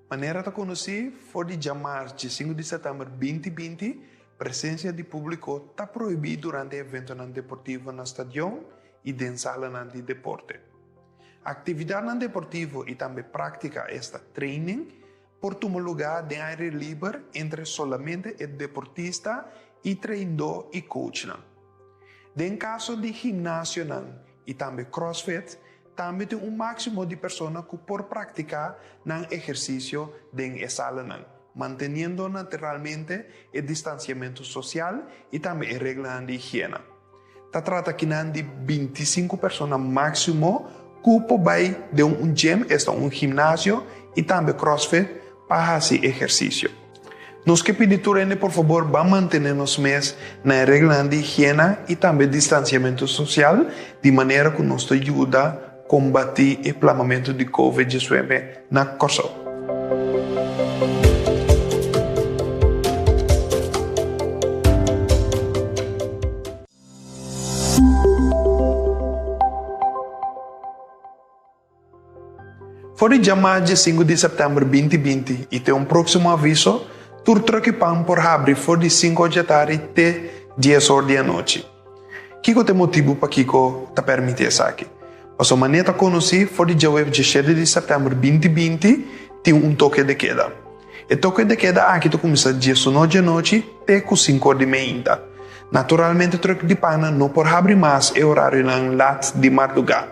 Manera ta konosí, for di djamars diesinku di sètèmber 2020, presensia di públiko ta prohibí durante eventonan deportivo na stadion i den salanan di deporte. Aktividatnan deportivo i tambe práktika, esta training, por tuma lugá den aire liber entre solamente e deportista i traindó i coachnan. Den kaso di gimnasionan i tambe crossfit, tambe tin un máksimo di persona ku por praktiká nan ehersisio den e salanan, manteniendo naturalmente e distansiamentu sosial i tambe e reglanan di higiena. Ta trata akinan di bintisinku persona máksimo ku por bai den un gym, esta un gimnasio i tambe crossfit pa hasi ehersisio. Nos ke pidi tur hende por fabor ban mantené nos mes na e reglanan di higiena i tambe distansiamentu sosial di manera ku nos ta yuda kombatí e plamamentu di Covid 19 na Kòrsou. For di djamá diesinku di sèptèmber 2020 i te un próksimo aviso, tur trùk i pan por habri for di sinku or djatardi te dies or di anochi. Kiko ta e motibu pakiko ta pèrmití esaki? Pasobra manera ta konosí, for di djawev diesshete di sèptèmber 2020 tin un toke de keda. E toke de keda aki ta kuminsá diesuno djanochi te ku sinku or di meinta. Naturalmente trùk di pannan no por habri mas e orarionan lat di mardugá.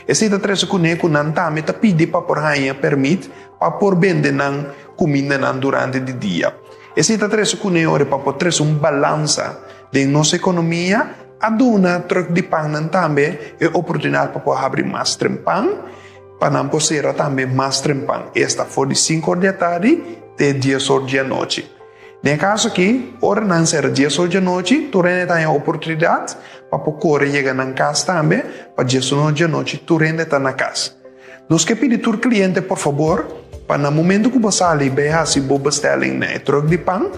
Esei ta trese kuné ku nan tambe ta pidi pa por haña pèrmit pa por bende nan kumindanan durante di dia. Esei ta trese kuné ora pa por trese un balansa den nos ekonomia, a duna trùk di pannan tambe e oportunidat pa por habri mas trempan, pa nan por sera tambe mas trempan, esta for di sinku or di atardi te dies or di anochi. Den e kaso aki, ora nan sera dies or di anochi, tur hende ta haña oportunidat pa por kore yega nan kas tambe, pa diesun or di anochi tur hende ta na kas. Nos ke pidi tur kliente por fabor pa na momento ku bo sali bai hasi bo bestelling na e trùk di pan,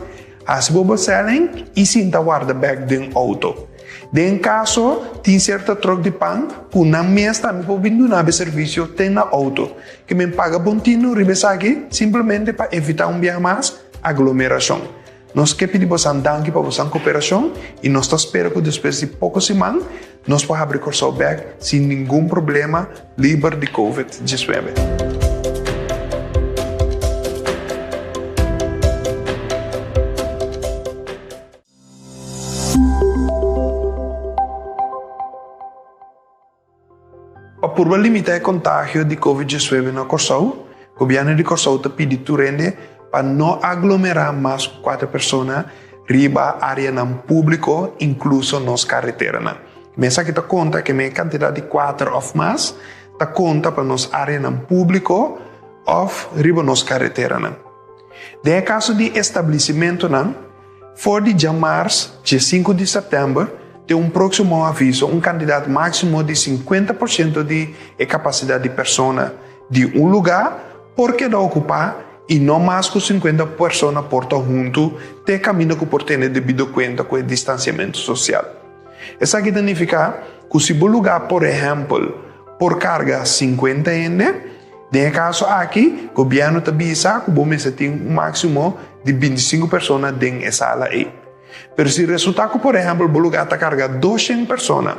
hasi bo bestelling i sinta warda bèk den outo. Den kaso tin sierto trùk di pan ku nan mes tambe por bin duna bo e servisio te na outo. Ke men paga bon tinu riba esaki simplemente pa evitá un biaha mas Aglomerashon. Nos ke pidi bosan danki pa bosan koperashon i nos ta spera ku despues di poko siman nos por habri Kòrsou bèk sin ningun problema liber di Covid 19. Pa purba limitá e kontagio di Covid 19 na Kòrsou, gobièrnu di Kòrsou ta pidi tur hende pa no aglomerá mas ku kuater persona riba áreanan públiko, inkluso nos kareteranan. Esaki ta konta ke e kantidat di kuater òf mas ta konta pa nos áreanan públiko òf riba nos kareteranan. Den e kaso di establisimentunan, For di djamars diesinku di sèptèmber te un próksimo aviso un kantidat máksimo di 50% di e kapasidat di persona di un lugá por keda okupá i no mas ku 50 persona por ta huntu te kaminda ku por tene debido kuenta ku e distansiamentu sosial. Esaki ta nifiká ku si bo lugá por ehèmpel por karga 50 hende, Den e kaso aki, gobièrnu ta bisa ku bo mester tin un máksimo di bintisinku persona den e sala ei. Pero si resultá ku, por ehèmpel, bo lugá ta karga doshen persona,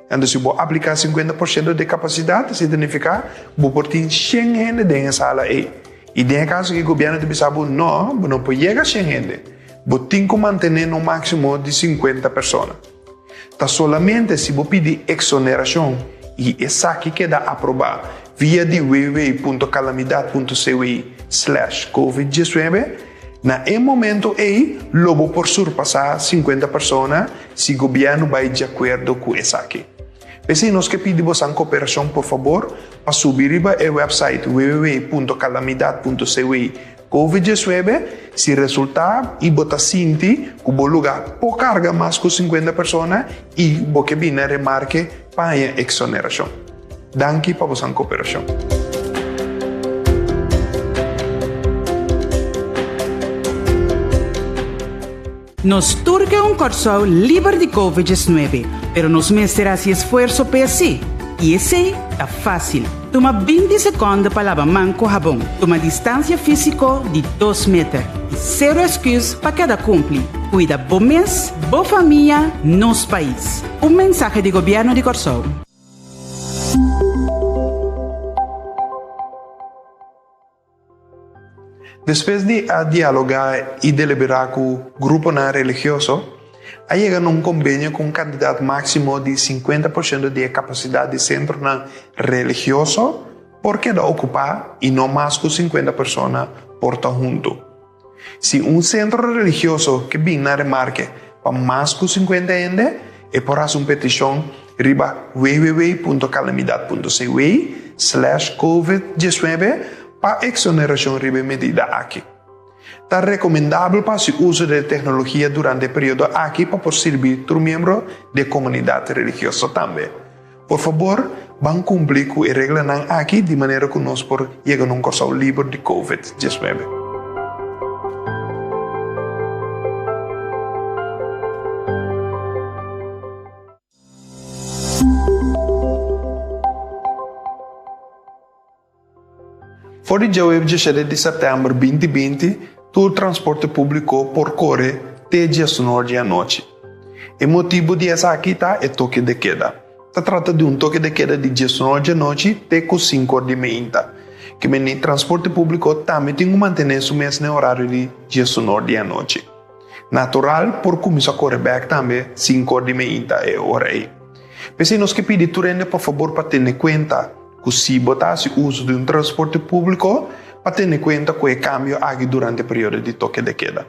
anto si bo apliká 50% di e kapasidat, esei ta nifiká ku bo por tin shen hende den e sala ei. I den e kaso aki gobièrnu ta bisa bo, No, bo no por yega shen hende. Bo tin ku mantené no máksimo di 50 persona. Ta solamente si bo pidi eksonerashon i esaki keda aprobá via di www.calamidad.cw/covid 19, na e momento ei lo bo por surpasá 50 persona si gobièrnu bai di akuerdo ku esaki. P'esei nos ke pidi bosan koperashon por fabor pa subi riba e wèpsait www.calamidad.cw Covid 19, si resultá i bo ta sinti ku bo lugá por karga mas ku 50 persona i bo ke bini na remarke pa haña eksonerashon. Danki pa bosan koperashon. Nos tur ke un Kòrsou liber di Covid 19, pero nos mester hasi esfuerso p'e así. I esei ta fásil. Tuma 20 seconde pa laba man ku habon. Tuma distansia físiko di 2 meter. I sero excuse pa keda kumpli. Kuida bo mes, bo famia, nos pais. Un mensahe di Gobièrnu di Kòrsou. Despues di a dialogá i deliberá ku gruponan religioso, a yega na un kombenio ku un kantidat máksimo di 50% di e kapasidat di sentronan religioso por keda okupá i no mas ku 50 persona por ta huntu. Si un sentro religioso ke bin na remarke pa mas ku 50 hende, e por hasi un petishon riba www.calamidad.cw slash covid 19 pa eksonerashon riba e medida aki. Ta rekomendabel pa hasi uso di e teknologia durante e periodo aki pa por sirbi tur miembro di e komunidat religioso tambe. Por fabor, ban kumpli ku e reglanan aki di manera ku nos por yega na un Kòrsou liber di Covid 19. For di djaweps djeshete di sèptèmber 2020, tur transporte públiko por kore te djesnor di anochi. E motibu di esaki ta e toke de keda. Ta trata di un toke de keda di djesnor di anochi te ku sinkor di meinta. Ke meni transporte públiko tambe tin ku mantené su mes na e orario di djesnor di anochi. Natural por kuminsá kore bèk tambe sinkor di meinta e ora ei. P'esei nos ke pidi tur hende por fabor pa tene kuenta ku si bo ta hasi uso di un transporte públiko, pa tene kuenta ku e kambio aki durante e periodo di toke de keda.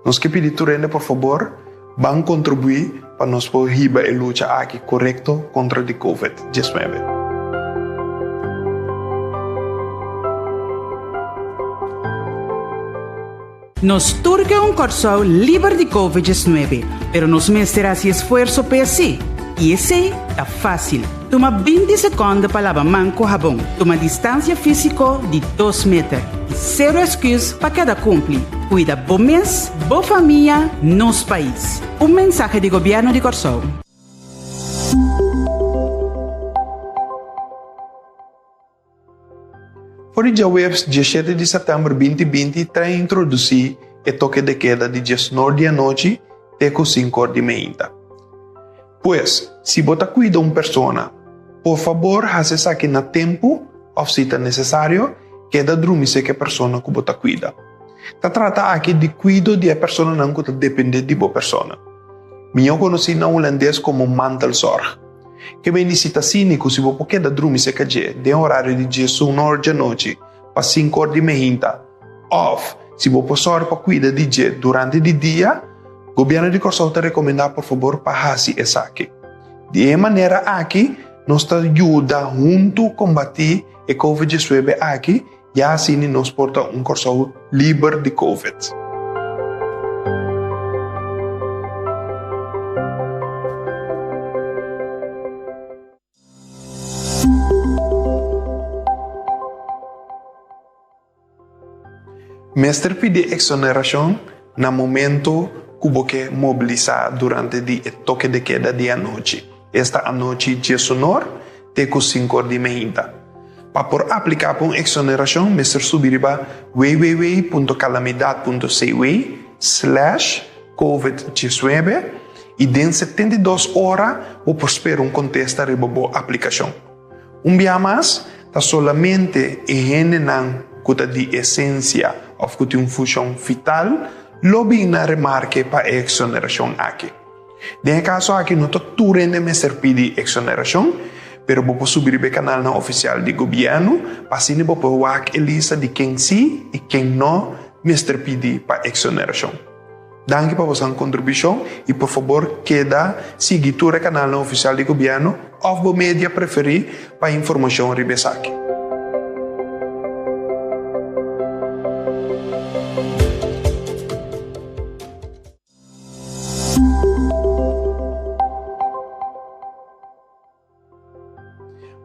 Nos ke pidi tur hende por fabor ban kontribuí pa nos por hiba e lucha aki korekto kontra di Covid 19. Nos tur ke un Kòrsou liber di Covid 19, pero nos mester hasi esfuerso pa esei. I esei ta fásil. Tuma 20 sekònde pa laba man ku habon. Tuma distansia físiko di 2 meter. I sero excuse pa keda kumpli. Kuida bo mes, bo famia, nos pais. Un mensahe di Gobièrnu di Kòrsou. For di djaweps 17 di sèptèmber 2020 ta introdusí e toke de keda di 19 di anochi te ku 5 or di meinta. Pues, si bo ta kuida un persona, por fabor hasi esaki na tempu òf si ta nesesario, keda drumi serka e persona ku bo ta kuida. Ta trata aki di kuido di e personanan ku ta dependé di bo persona. Mihó konosí na hulandes komo mantelzorg. Ke beni si ta asina ku si bo por keda drumi serka dje den orario di 11 or djanochi pa 5 or di mehinta òf si bo por sòru pa kuida di dje durante di dia, Gobièrnu di Kòrsou ta rekomendá por fabor pa hasi esaki. Di e manera aki nos ta yuda huntu kombatí e Covid 19 aki ya asina nos por ta un Kòrsou liber di Covid. Mester pidi eksonerashon na momento ku bo ke mobilisá durante di e toke de keda di anochi, esta anochi diesunor te ku sinkor di meinta. Pa por apliká pa un eksonerashon mester subi riba www.calamidad.cw slash covid 19 i den 72 ora bo por spera un kontesta riba bo aplikashon. Un bia mas, ta solamente e hendenan ku ta di esensia òf ku tin un funshon vital lo bin na remarke pa e eksonerashon aki. Den e kaso aki no ta tur hende mester pidi eksonerashon, pero bo por subi riba e kanalnan ofisial di gobièrnu pa asina bo por wak e lista di ken si i ken no mester pidi pa eksonerashon. Danki pa bosan kontribushon i por fabor keda sigui tur e kanalnan ofisial di gobièrnu òf bo media preferí pa informashon riba esaki.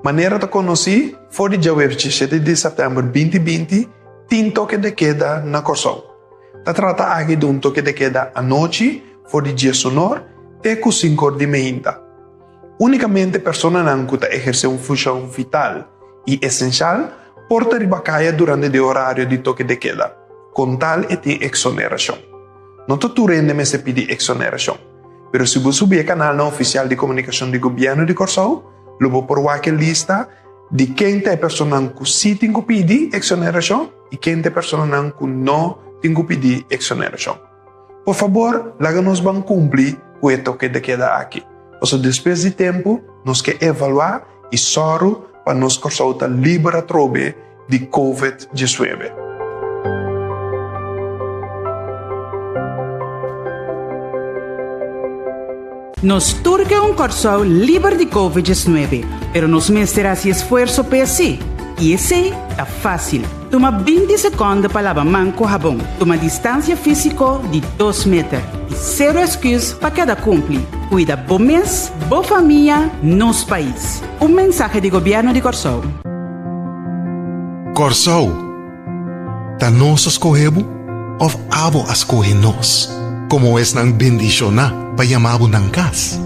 Manera ta konosí, for di djaweps 17 di sèptèmber 2020 tin toke de keda na Kòrsou. Ta trata aki di un toke de keda anochi for di diesunor te ku sinkor di meinta. Únikamente personanan ku ta ehersé un funshon vital. i esenshal por ta riba kaya durante di orario di toke de keda, kon tal e tin eksonerashon. No ta tur hende mester pidi eksonerashon, pero si bo subi e kanalnan ofisial di komunikashon di Gobièrnu di Kòrsou, lo bo por wak e lista di ken ta e personanan ku sí tin ku pidi eksonerashon i ken ta e personanan ku no tin ku pidi eksonerashon. Por fabor, laga nos ban kumpli ku e toke de keda aki, pasobra despues di tempu nos ke evaluá i sòru pa nos Kòrsou ta liber atrobe di Covid diesnuebe. Nos tur ke un Kòrsou liber di Covid diesnuebe, pero nos mester hasi esfuerso p'e sí. I esei ta fásil. Tuma 20 sekònde pa laba man ku habon. Tuma distansia físiko di dos meter. I sero esküs pa keda kumpli. Kuida bo mes, bo famia, nos pais. Un mensahe di Gobièrnu di Kòrsou. Kòrsou, ta nos a skohe bo òf abo a skohe nos komo esnan bendishoná pa yama bo nan kas?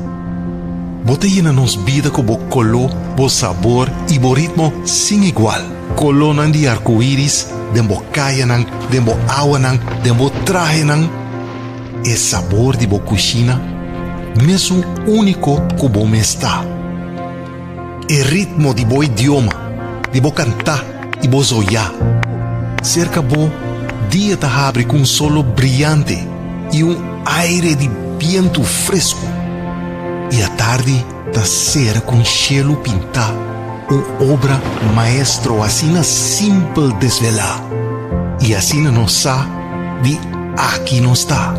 Bo ta yena nos bida ku bo koló, bo sabor i bo ritmo sin igual. Kolónan di arkoiris den bo kayanan, den bo awanan, den bo trahenan. E sabor di bo kushina mesun úniko ku bo mes ta. E ritmo di bo idioma, di bo kantá i bo zoyá. Serka bo, dia ta habri ku un solo briante i un aire di bientu fresku. I atardi ta sera ku un shelu pintá, un obra maestro asina simpel desvelá. I asina nos sa di aki nos ta.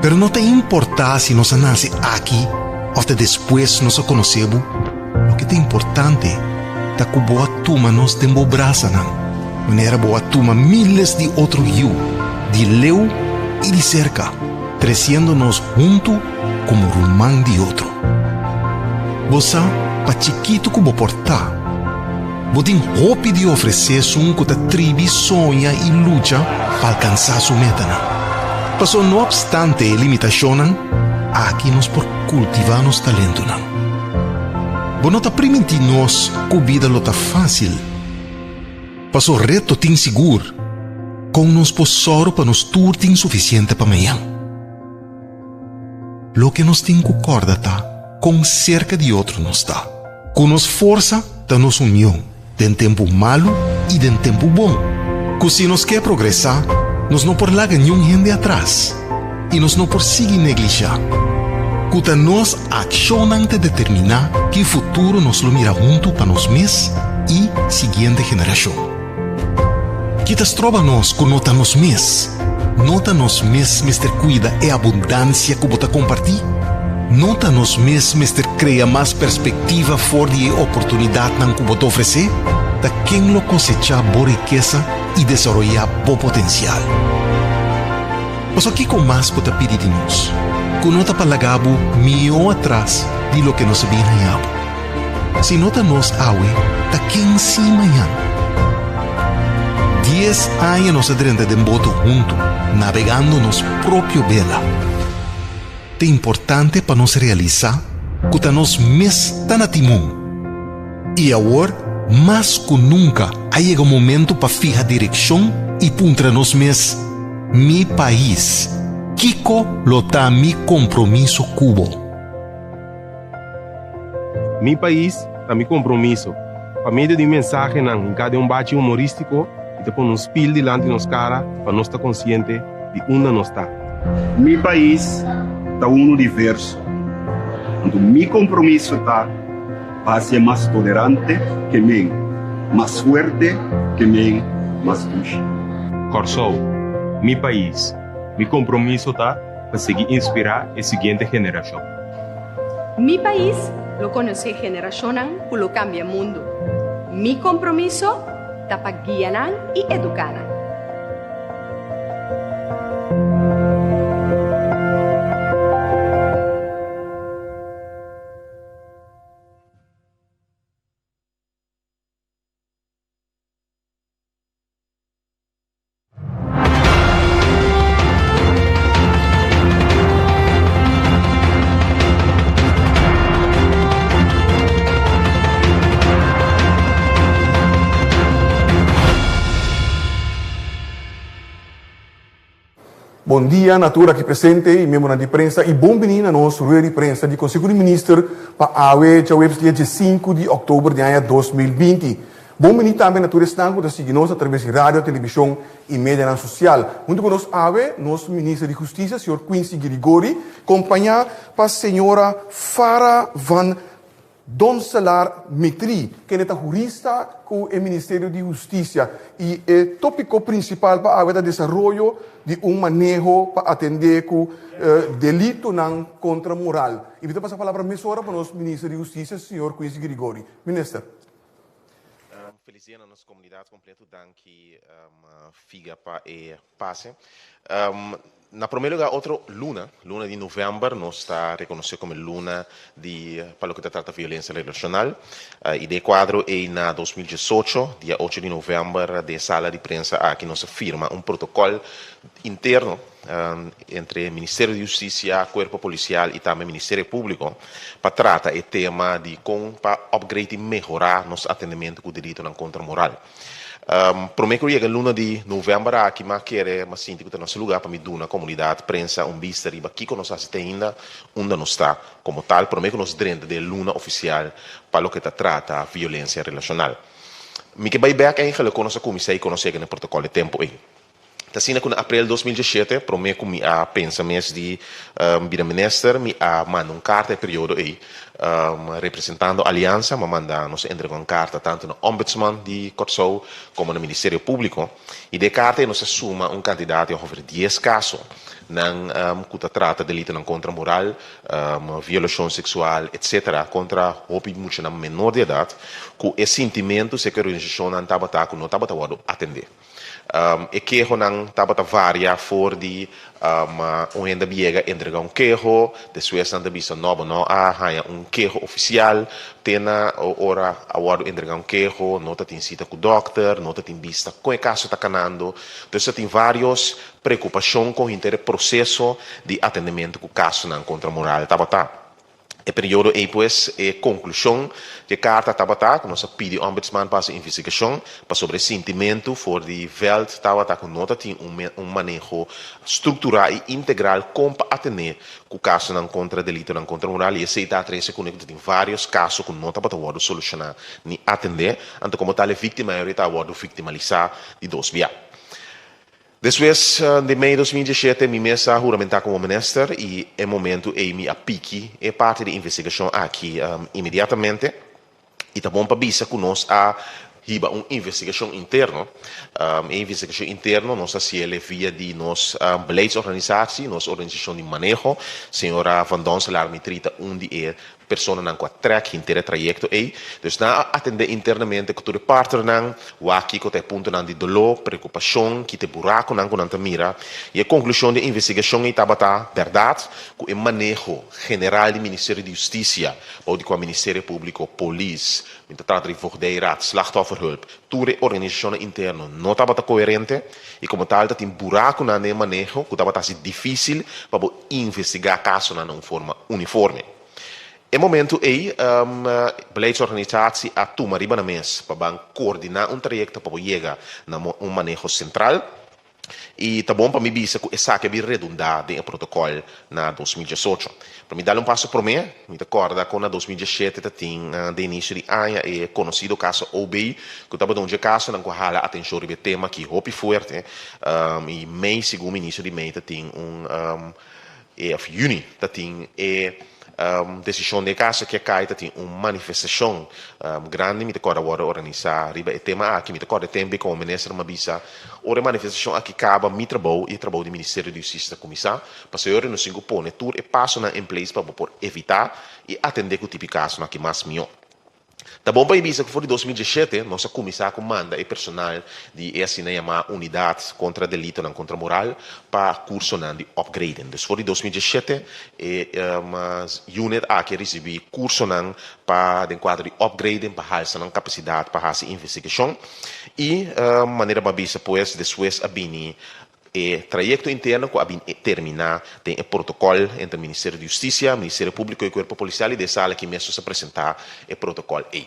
Pero no ta importá si nos a nase aki Of ta despues nos a konosé bo? Loke ta importante ta ku bo a tuma nos den bo brasanan, manera bo a tuma míles di otro yu, di leu i di serka, tresiendo nos huntu komo ruman di otro. Bo sa, pa chikitu ku bo por ta, bo tin hopi di ofresé esun ku ta tribi soña i lucha pa alkansá su metanan. Pasobra no opstante e limitashonnan, aki nos por kultivá nos talentonan. Bo no ta primintí nos ku bida lo ta fásil. Pasobra reto tin sigur. Kon nos por sòru pa nos tur tin sufisiente pa mañan? Loke nos tin ku kòrda ta kon serka di otro nos ta. Ku nos forsa ta nos union den tempu malu i den tempu bon. Ku si nos ke progresá, nos no por laga niun hende atras i nos no por sigui neglishá. Ku ta nos akshonnan ta determiná ki futuro nos lo mira huntu pa nos mes i siguiente generashon. Ki ta stroba nos ku no ta nos mes? No ta nos mes mester kuida e abundansia ku bo ta kompartí? No ta nos mes mester krea mas perspektiva for di e oportunidatnan ku bo ta ofresé? Ta ken lo kosechá bo rikesa i desaroyá bo potensial? Pasobra kiko mas bo ta pidi di nos ku no ta pa laga bo mihó atras di loke nos a bin haña bo? Si no ta nos awe, ta ken si mañan? Dies aña nos a drenta den boto huntu, nabegando nos propio bela. Ta importante pa nos realisá ku ta nos mes ta na timon. I awor, mas ku nunka, a yega momentu pa fiha direkshon i puntra nos mes, Mi pais, kiko lo ta mi kompromiso ku bo? Mi pais ta mi kompromiso. Pa medio di mensahenan hinká den un bachi humorístiko i ta pone un spil dilanti nos kara pa nos ta konsiente di unda nos ta. Mi pais ta unu diverso, anto mi kompromiso ta pa hasié mas tolerante ke men, mas fuerte ke men, mas dushi. Kòrsou, mi pais, mi kompromiso ta pa sigui inspirá e siguiente generashon. Mi pais lo konosé generashonnan ku lo kambia mundu. Mi kompromiso ta pa guia nan i eduká nan. Bon dia na tur aki presente y miembronan di prensa y bon bini na nos rueda di prensa di Conseho di Minister pa awe djaweps dia diesinku di october di aña 2020. Bon bini tambe na tur esnan cu ta sigui nos a traves di radio, television y medianan social. Hunto cu nos awe nos Minister di Husticia señor Quincy Girigori, compaña pa señora Farah van Donselaar Mitri, kende ta hurista ku e Ministerio di Hustisia i e tópiko prinsipal pa awe ta desaroyo di un maneho pa atendé ku delitonan kontra moral. I mi ta pasa palabra mesora pa nos Minister di Hustisia, señor Quincy Grigori. Minister. Felis dia na nos komunidat kompleto. Danki Figa pa e pase. Na promé lugá otro luna, luna di novèmber, nos ta rekonosé komo e luna di pa loke ta trata violensia relashonal. I den e kuadro ei na 2018, dia ocho di novèmber, den e sala di prensa aki nos a firma un protokòl interno entre Ministerio di Hustisia, Kuerpo Polisial i tambe Ministerio Públiko pa trata e tema di kon pa upgrade i mehorá nos atendementu ku delitonan kontra moral. Promé ku yega luna di novèmber aki m'a kere, m'a sinti ku ta nos lugá pa mi duna komunidat, prensa un bista riba kiko nos hasi te ainda, unda nos ta komo tal promé ku nos drenta den e luna ofisial pa loke ta trata violensia relashonal. Mi ke bai bèk eigentlik kon nos a kuminsá i kon nos yega na e protokòl e tempu ei. Ta asina ku na aprel 2017, promé ku mi a pensa mes di bira minister, mi a manda un karta e periodo ei representando Aliansa. Mi a manda, nos a entregá un karta tantu na Ombudsman di Kòrsou komo na Ministerio Públiko. I den e karta ei nos a suma un kantidat di ongeveer dies kaso nan ku ta trata delitonan kontra moral, violashon seksual, etsetera kontra hopi muchanan menor di edat ku e sintimentu si e organisashonnan tabata ku no tabata wòrdu atendé. E kehonan tabata varia for di un hende a biega entrega un keho, despues nan ta bisa no bo no a haña un keho ofisial, te na ora a wòrdu entrega un keho no ta tin sita ku dòkter, no ta tin bista kon e kaso ta kanando. Entonces ta tin vários preokupashon kon henter e proseso di atendementu ku kasonan kontra moral tabata. E periodo ei pues e konklushon di e karta tabata ku nos a pidi Ombudsman pa hasi investigashon pasobra e sintimentu for di vèlt tabata ku no ta tin un maneho strukturá i integral kon pa atené ku kasonan kontra delitonan kontra moral i esei ta trese kuné ku ta tin vários kaso ku no tabata wòrdu solushoná ni atendé anto komo tal e víktima ei ta wòrdu viktimalisá di dos bia. Despues di mei 2017 mi mes a huramentá komo minister i e momentu ei mi a piki e parti di investigashon aki inmediatamente i ta bon pa bisa ku nos a hiba un investigashon interno. E investigashon interno nos a hasiel via di nos beleidsorganisatie, nos organisashon di maneho. Señora Van Donselaar Mitri ta un di e personanan ku a trèk henter e trayekto ei. Dus nan a atendé internamente ku tur e partnernan, wak kiko ta e puntonan di doló, preokupashon, kita e burakunan ku nan ta mira. I e konklushon di e investigashon ei tabata bèrdat ku e maneho general di Ministerio di Hustisia, bou di kua Ministerio Públiko, Polis, mi ta trata di Voogdijraad, Slachtofferhulp, tur e organisashonnan interno no tabata koherente i komo tal ta tin burakunan den e maneho ku tabata hasi difísil pa bo investigá kasonan na un forma uniforme. E momentu ei, beleidsorganisatie a tuma riba nan mes pa ban koordiná un trayekto pa bo yega na un maneho sentral. I ta bon pa mi bisa ku esaki a bin redundá den e protokòl na 2018. Pero mi dal un paso promé, mi ta kòrda kon na 2017 ta tin den inisio di aña e konosido kaso OB, ku tabata un dje kasonan ku a hala atenshon riba e tema aki hopi fuerte. I mei, segun mi inisio di mei ta tin un E of yüni ta tin e desishon den e kaso aki a kai ta tin un manifestashon grandi mi ta kòrda wòrdu organisá riba e tema aki. Mi ta kòrda e tempu ei komo minister mi a bisa ora e manifestashon aki kaba mi trabou i e trabou di Ministerio di Hustisia ta kuminsá pasobra ora nos tin ku pone tur e pasonan en place pa bo por evitá i atendé ku tipo di kasonan aki mas mihó. Ta bon pa e bisa ku for di 2017 nos a kuminsá ku manda e personal di e asina yamá Unidat kontra Delitonan kontra Moral pa kursonan di upgrading. Dus for di 2017 e unit aki a risibí kursonan pa den kuadro di upgrading pa halsa nan kapasidat pa hasi investigashon. I manera bo a bisa pues despues a bini. E trayekto interno ku a bin terminá den e protokòl entre Ministerio di Hustisia, Ministerio Públiko i Kuerpo Polisial i den sala aki mes nos a presentá e protokòl ei.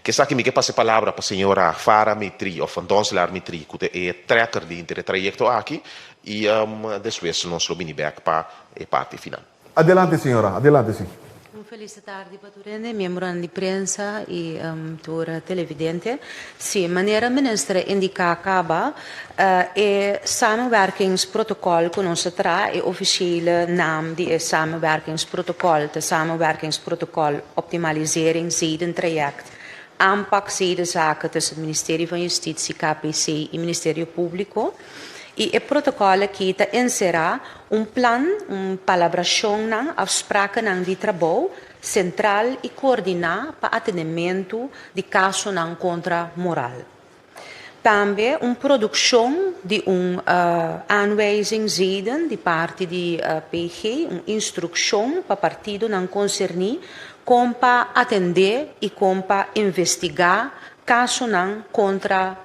Ku esaki mi ke pasa e palabra pa señora Farah Mitri òf Van Donselaar Mitri ku ta e trekker di henter e trayekto aki i despues nos lo bini bèk pa e parti final. Adelante señora, adelante si. Un felis tardi pa tur hende, miembronan di prensa y tur televidente. Si, manera minister a indica caba, e samenwerkingsprotocol cu nos a traha, e oficiële naam di e samenwerkingsprotocol ta Samenwerkingsprotocol Optimalisering Zedentraject Aanpak Zedenzaken tussen het Ministerie van Justitie, KPC y Ministerio Publico. I e protokòl akí ta enserá un plan, un palabrashonnan, afsprakennan di trabou sentral i koordiná pa atendementu di kasonan kontra moral. Tambe un produkshon di un aanwijzing zeden di parti di PG, un instrukshon pa partidonan konserní kon pa atendé i kon pa investigá kasonan kontra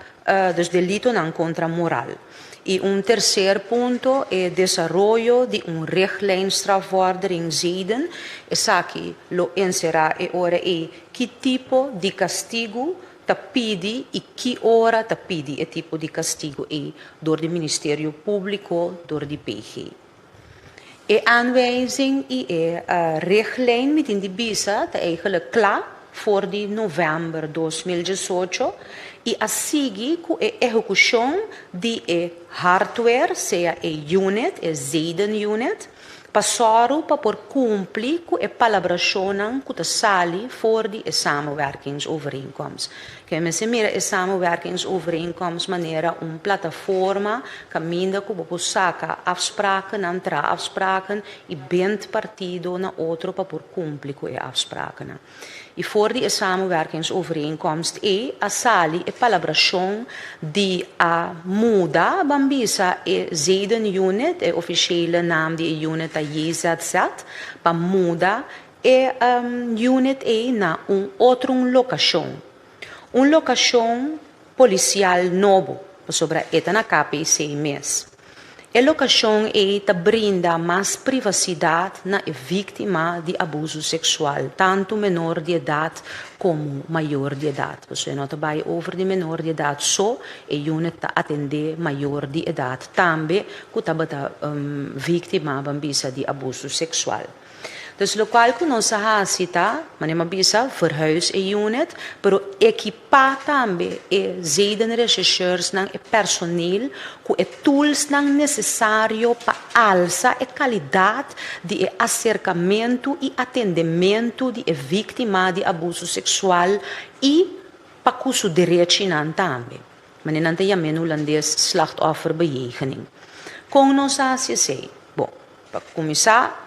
Dus delitonan kontra moral. I un terser punto, e desaroyo di un richtlijn strafvordering zeden. Esaki lo enserá e ora ei ki tipo di kastigu ta pidi i ki ora ta pidi e tipo di kastigu ei dor di Ministerio Públiko, dor di PG. E aanwijzing i e richtlijn mi tin di bisa ta eigenlijk kla for di novèmber 2018 i a sigui ku e ehekushon di e hardware, sea e unit, e zeden unit, pa sòru pa por kumpli ku e palabrashonnan ku ta sali for di e samenwerkingsovereenkomst. Ke mester mira e samenwerkingsovereenkomst manera un plataforma kaminda ku bo por saka afsprakennan, traha afspraken i bent partido na otro pa por kumpli ku e afsprakennan. I for di e samenwerkingsovereenkomst ei a sali e palabrashon di a muda, ban bisa, e zedenunit, e ofishele naam di e unit ta JZZ, pa muda e unit ei na un otro un lokashon. Un lokashon polisial nobo, pasobra e ta na KPC mes. E lokashon ei ta brinda mas privasidat na e víktima di abusu seksual, tantu menor di edat komo mayor di edat. Pasobra e no ta bai over di menor di edat so, e unit ta atendé mayor di edat tambe ku tabata víktima, ban bisa, di abusu seksual. Dus lokual ku nos a hasi ta, manera mi a bisa, verhuis e unit, pero ekipá tambe e zedenrechercheursnan, e personeel, ku e toolsnan nesesario pa alsa e kalidat di e aserkamentu i atendementu di e víktima di abuso seksual i pa ku su derechinan tambe. Manera nan ta yam'é na hulandes slachtofferbejegening. Kon nos a hasi esei? Bon. Pa kuminsá,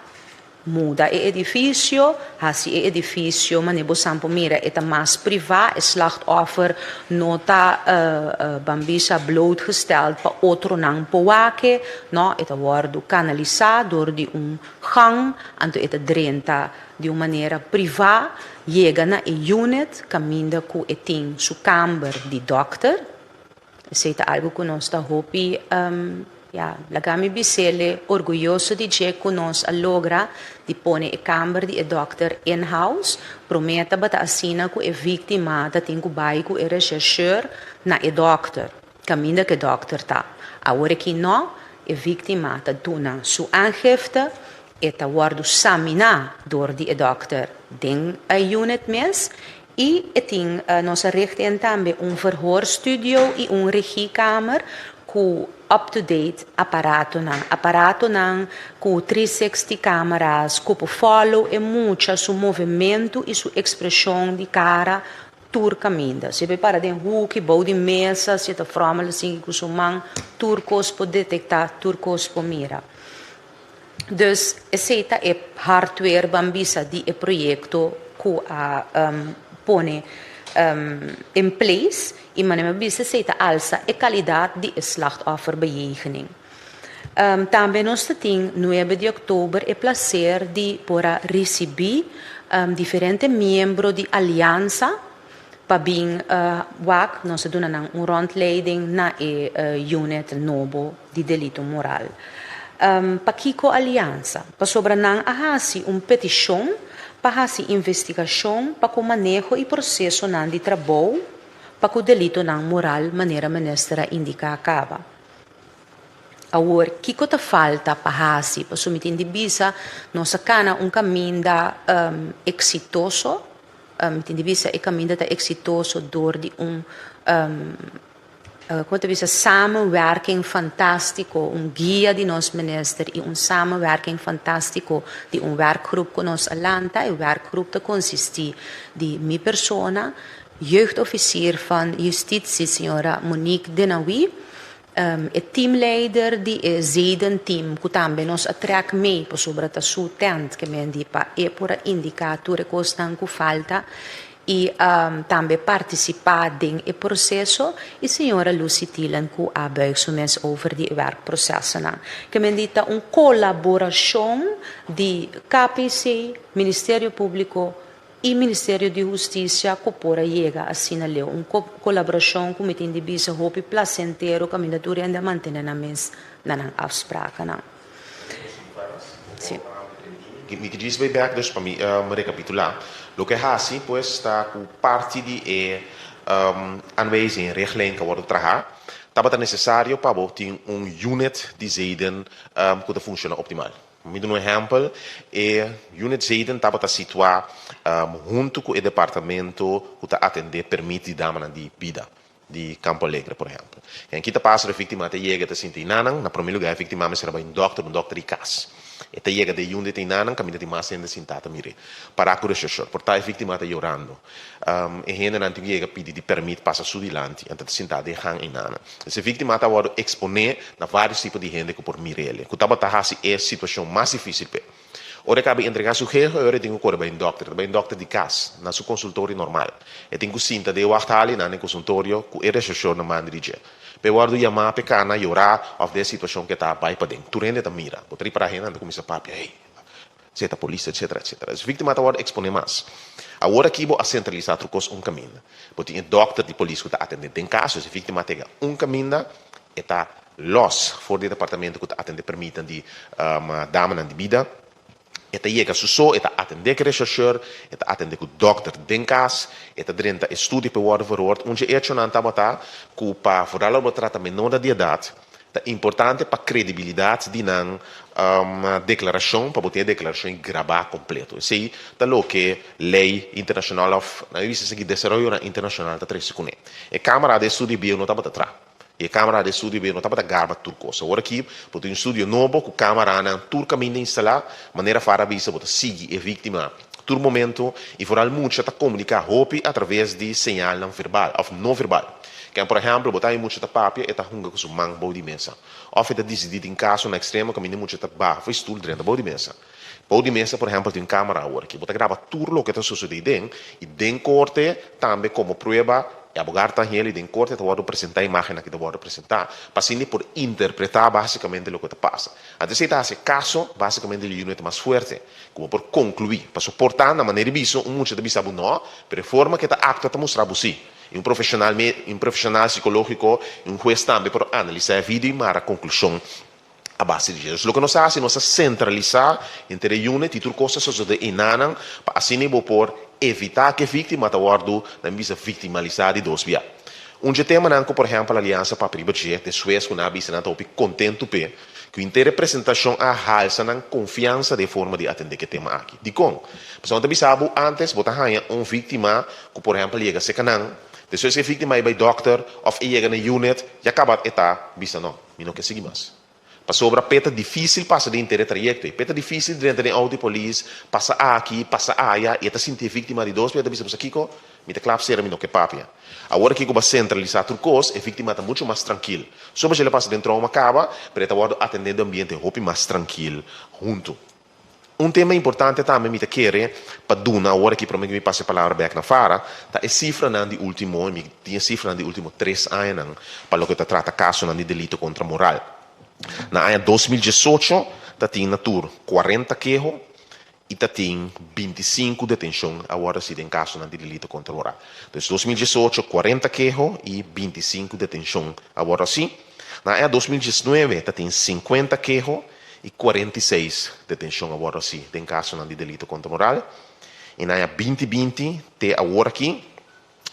muda e edifisio, hasi e edifisio manera bo san por mira e ta mas privá, e slachtoffer no ta ban bisa blootgesteld pa otronan por wak e, no, e ta wòrdu kanalisá dor di un gang, anto e ta drenta di un manera privá, yega na e unit kaminda ku e tin su kamber di dòkter. Esei ta algu ku nos ta hopi, ya, laga mi bis'ele, orguyoso di dje ku nos a logra di pone e kamber di e dòkter in-house. Promé tabata asina ku e víktima ta tin ku bai ku e reshèrshèr na e dòkter, kaminda ku e dòkter ta. Awor aki nò, e víktima ta duna su aangifte, e ta wòrdu saminá dor di e dòkter den e unit mes I e tin nos a richt in tambe un verhoorstudio i un regiekamer ku up to date aparatonan. Aparatonan ku 360 camera's ku por follow e mucha su movementu i su ekspreshon di kara tur kaminda. Si e por para den huki, bou di mesa, si e ta frommel asin ku su man, tur kos por detektá, tur kos por mira. Dus esei ta e hardware ban bisa di e proyekto ku a pone in place i manera mi a bisa esei ta alsa e kalidat di e slachtofferbejegening. Tambe nos ta tin nuebe di òktober e plaser di por a risibí diferente miembro di aliansa. pa bin wak, nos a duna nan un rondleiding na e unit nobo di delito moral. Pakiko aliansa? Pasobra nan a hasi un petishon pa hasi investigashon pa ku maneho i prosesonan di trabou pa ku delitonan moral manera minister a indiká kaba. Awor, kiko ta falta pa hasi? Pasobra mi tin di bisa nos a kana un kaminda eksitoso, mi tin di bisa e kaminda ta eksitoso dor di un Como ta bisa samenwerking fantastico, un guia di nos minister y un samenwerking fantastico di un werkgroep cu nos a lanta. E werkgroep ta consisti di mi persona, jeugdofficier van justitie señora Monique Denawi, e teamleider di e zedenteam cu tambe nos a trek mee pasobra ta su tent ke men di pa e por a indica tur e cosnan cu falta y tambe participa den e proceso y señora Lucy Thielen cu a buig su mes over di e werkprocesonan. Ke men di ta un colaboracion di KPC, Ministerio Publico y Ministerio di Husticia cu por a yega asina leu. Un colaboracion cu mi tin di bisa hopi placentero caminda tur hende a mantene nan mes na nan afsprakennan. Sí. Mi ke djis bai bek dus pa mi rekapitulá. Loke hasi pues ta ku parti di e aanwijzing, richtlijn ku a wòrdu trahá, tabata nesesario pa bo tin un unit di zeden ku ta funshoná optimal. Mi duna un ehèmpel, e unit zeden tabata situá huntu ku e departamento ku ta atendé permit di damanan di bida. di Campo Alegre, por ehempel. En ki ta pasa ora e víktima ta yega e ta sinti enanan? Na promé lugá e víktima mester a bai un dòkter, un dòkter di kas. E ta yega den yunda e ta enanan kaminda tin mas hende sintá ta mir'é. Pará ku reshèrshòr. Por ta e víktima ta yorando. E hendenan tin ku yega pidi di pèrmit pasa su dilanti en ta ta sintá den gang enanan. Entonces e víktima ta wòrdu eksponé na vários tipo di hende ku por mir'é, ku tabata hasi e situashon mas difísil p'e. Ora e kaba di entregá su keho, e ora e tin ku kore bai un dòkter. E ta bai un dòkter di kas, na su konsultorio normal. E tin ku sinta den e wachthal i nan den konsultorio ku e reshèrshòr na manda di dje. Pa e wòrdu yamá pa e kana yorá òf den e situashon ku e ta bai paden. Tur hende ta mira. Bo ta ripará hendenan ta kuminsá papia, Hey, esei ta polis, etcetera, etcetera. Es víktima ta wòrdu eksponé mas. Awor aki bo a sentralisá tur kos un kaminda. Bo tin e dòkter di polis ku ta atendé den kaso. Si e víktima tega un kaminda, e ta lòs for di e departamento ku ta atendé permitnan di damanan di bida. E ta yega su so, e ta atendé ku e reshèrshèr, e ta atendé ku dòkter den kas, e ta drenta e studio pa e wòrdu verhoord. Un dje echonan tabata ku pa vooral ora bo trata menornan di edat, ta importante pa kredibilidat di nan deklarashon, pa bo tin e deklarashon grabá kompleto. Esei ta loke lei internashonal òf nan a bisa esaki desaroyonan internashonal ta trese kuné. E kámara den studio bieu no tabata tra. E camera den studio bieu no tabata garba tur cos. Awor aki bo tin un studio nobo cu cameranan tur caminda instala, manera Farah a bisa bo ta sigui e victima tur momento y vooral mucha ta comunica hopi a traves di señalnan verbal of no verbal. Ken por ehempel bo ta hay mucha ta papia e ta hunga cu su man bou di mesa of e ta dicidi tin caso na extremo caminda mucha ta baha for e stoel drenta bou di mesa. Bou di mesa por ehempel tin un camera awor aki bo ta graba tur loke ta sucede den y den corte tambe como prueba E abogar ta hel i den korte ta wòrdu presentá e imágennan ki ta wòrdu presentá pa asina e por interpretá básikamente loke ta pasa. Anto esei ta hasi e kaso básikamente di unit mas fuerte ku bo por konkluí. Pasobra por ta na manera di bisa un mucha ta bisa bo nò, pero e forma ku e ta aktua ta mustra bo sí. I un profeshonal un profeshonal sikológiko i un hues tambe por analisá e video i mara konklushon a base di dje. Dus loke nos a hasi, nos a sentralisá henter e unit i tur kos ta sosodé enanan pa asina bo por evitá ku e víktima ta wòrdu, nan mi bisa, viktimalisá di dos bia. Un dje temanan ku por ehèmpel Aliansa papia riba dje despues ku nan a bisa nan ta hopi kontentu p'e, ku henter e presentashon a halsa nan konfiansa den e forma di atendé ku e tema aki. Dikon? Pasobra nan ta bisa bo ántes bo ta haña un víktima ku por ehèmpel yega serka nan, despues ku e víktima a bai dòkter òf e yega na e unit, ya kaba e ta bisa no. Mi no ke sigui mas. Pasobra p'e ta difísil pasa den inter e trayekto ei. P'e ta difísil drenta den outo di polis, pasa aki, pasa aya, i e ta sinti e víktima di dos bia, e ta bisa, Bo sa kiko? Mi ta klap sera, mi no ke papia. Awor aki ku bo a sentralisá tur kos, e víktima ta muchu mas trankil. Soba dje el a pasa den trouma kaba, pero e ta wòrdu atendé den un ambiente hopi mas trankil huntu. Un tema importante tambe mi ta kere pa duna awor aki prome ku mi pasa e palabra bek na Farah, ta e sifranan di ultimo, mi tin e sifranan di ultimo tres añanan pa loke ta trata kasonan di delito kontra moral. Na aña 2018 ta tin na tur 40 keho. i ta tin 25 detenshon awor así den kasonan di delito kontra moral. Dus 2018 40 keho i 25 detenshon awor así. Na aña 2019 ta tin 50 keho i 46 detenshon awor así den kasonan di delito kontra moral. I na aña 2020 te awor aki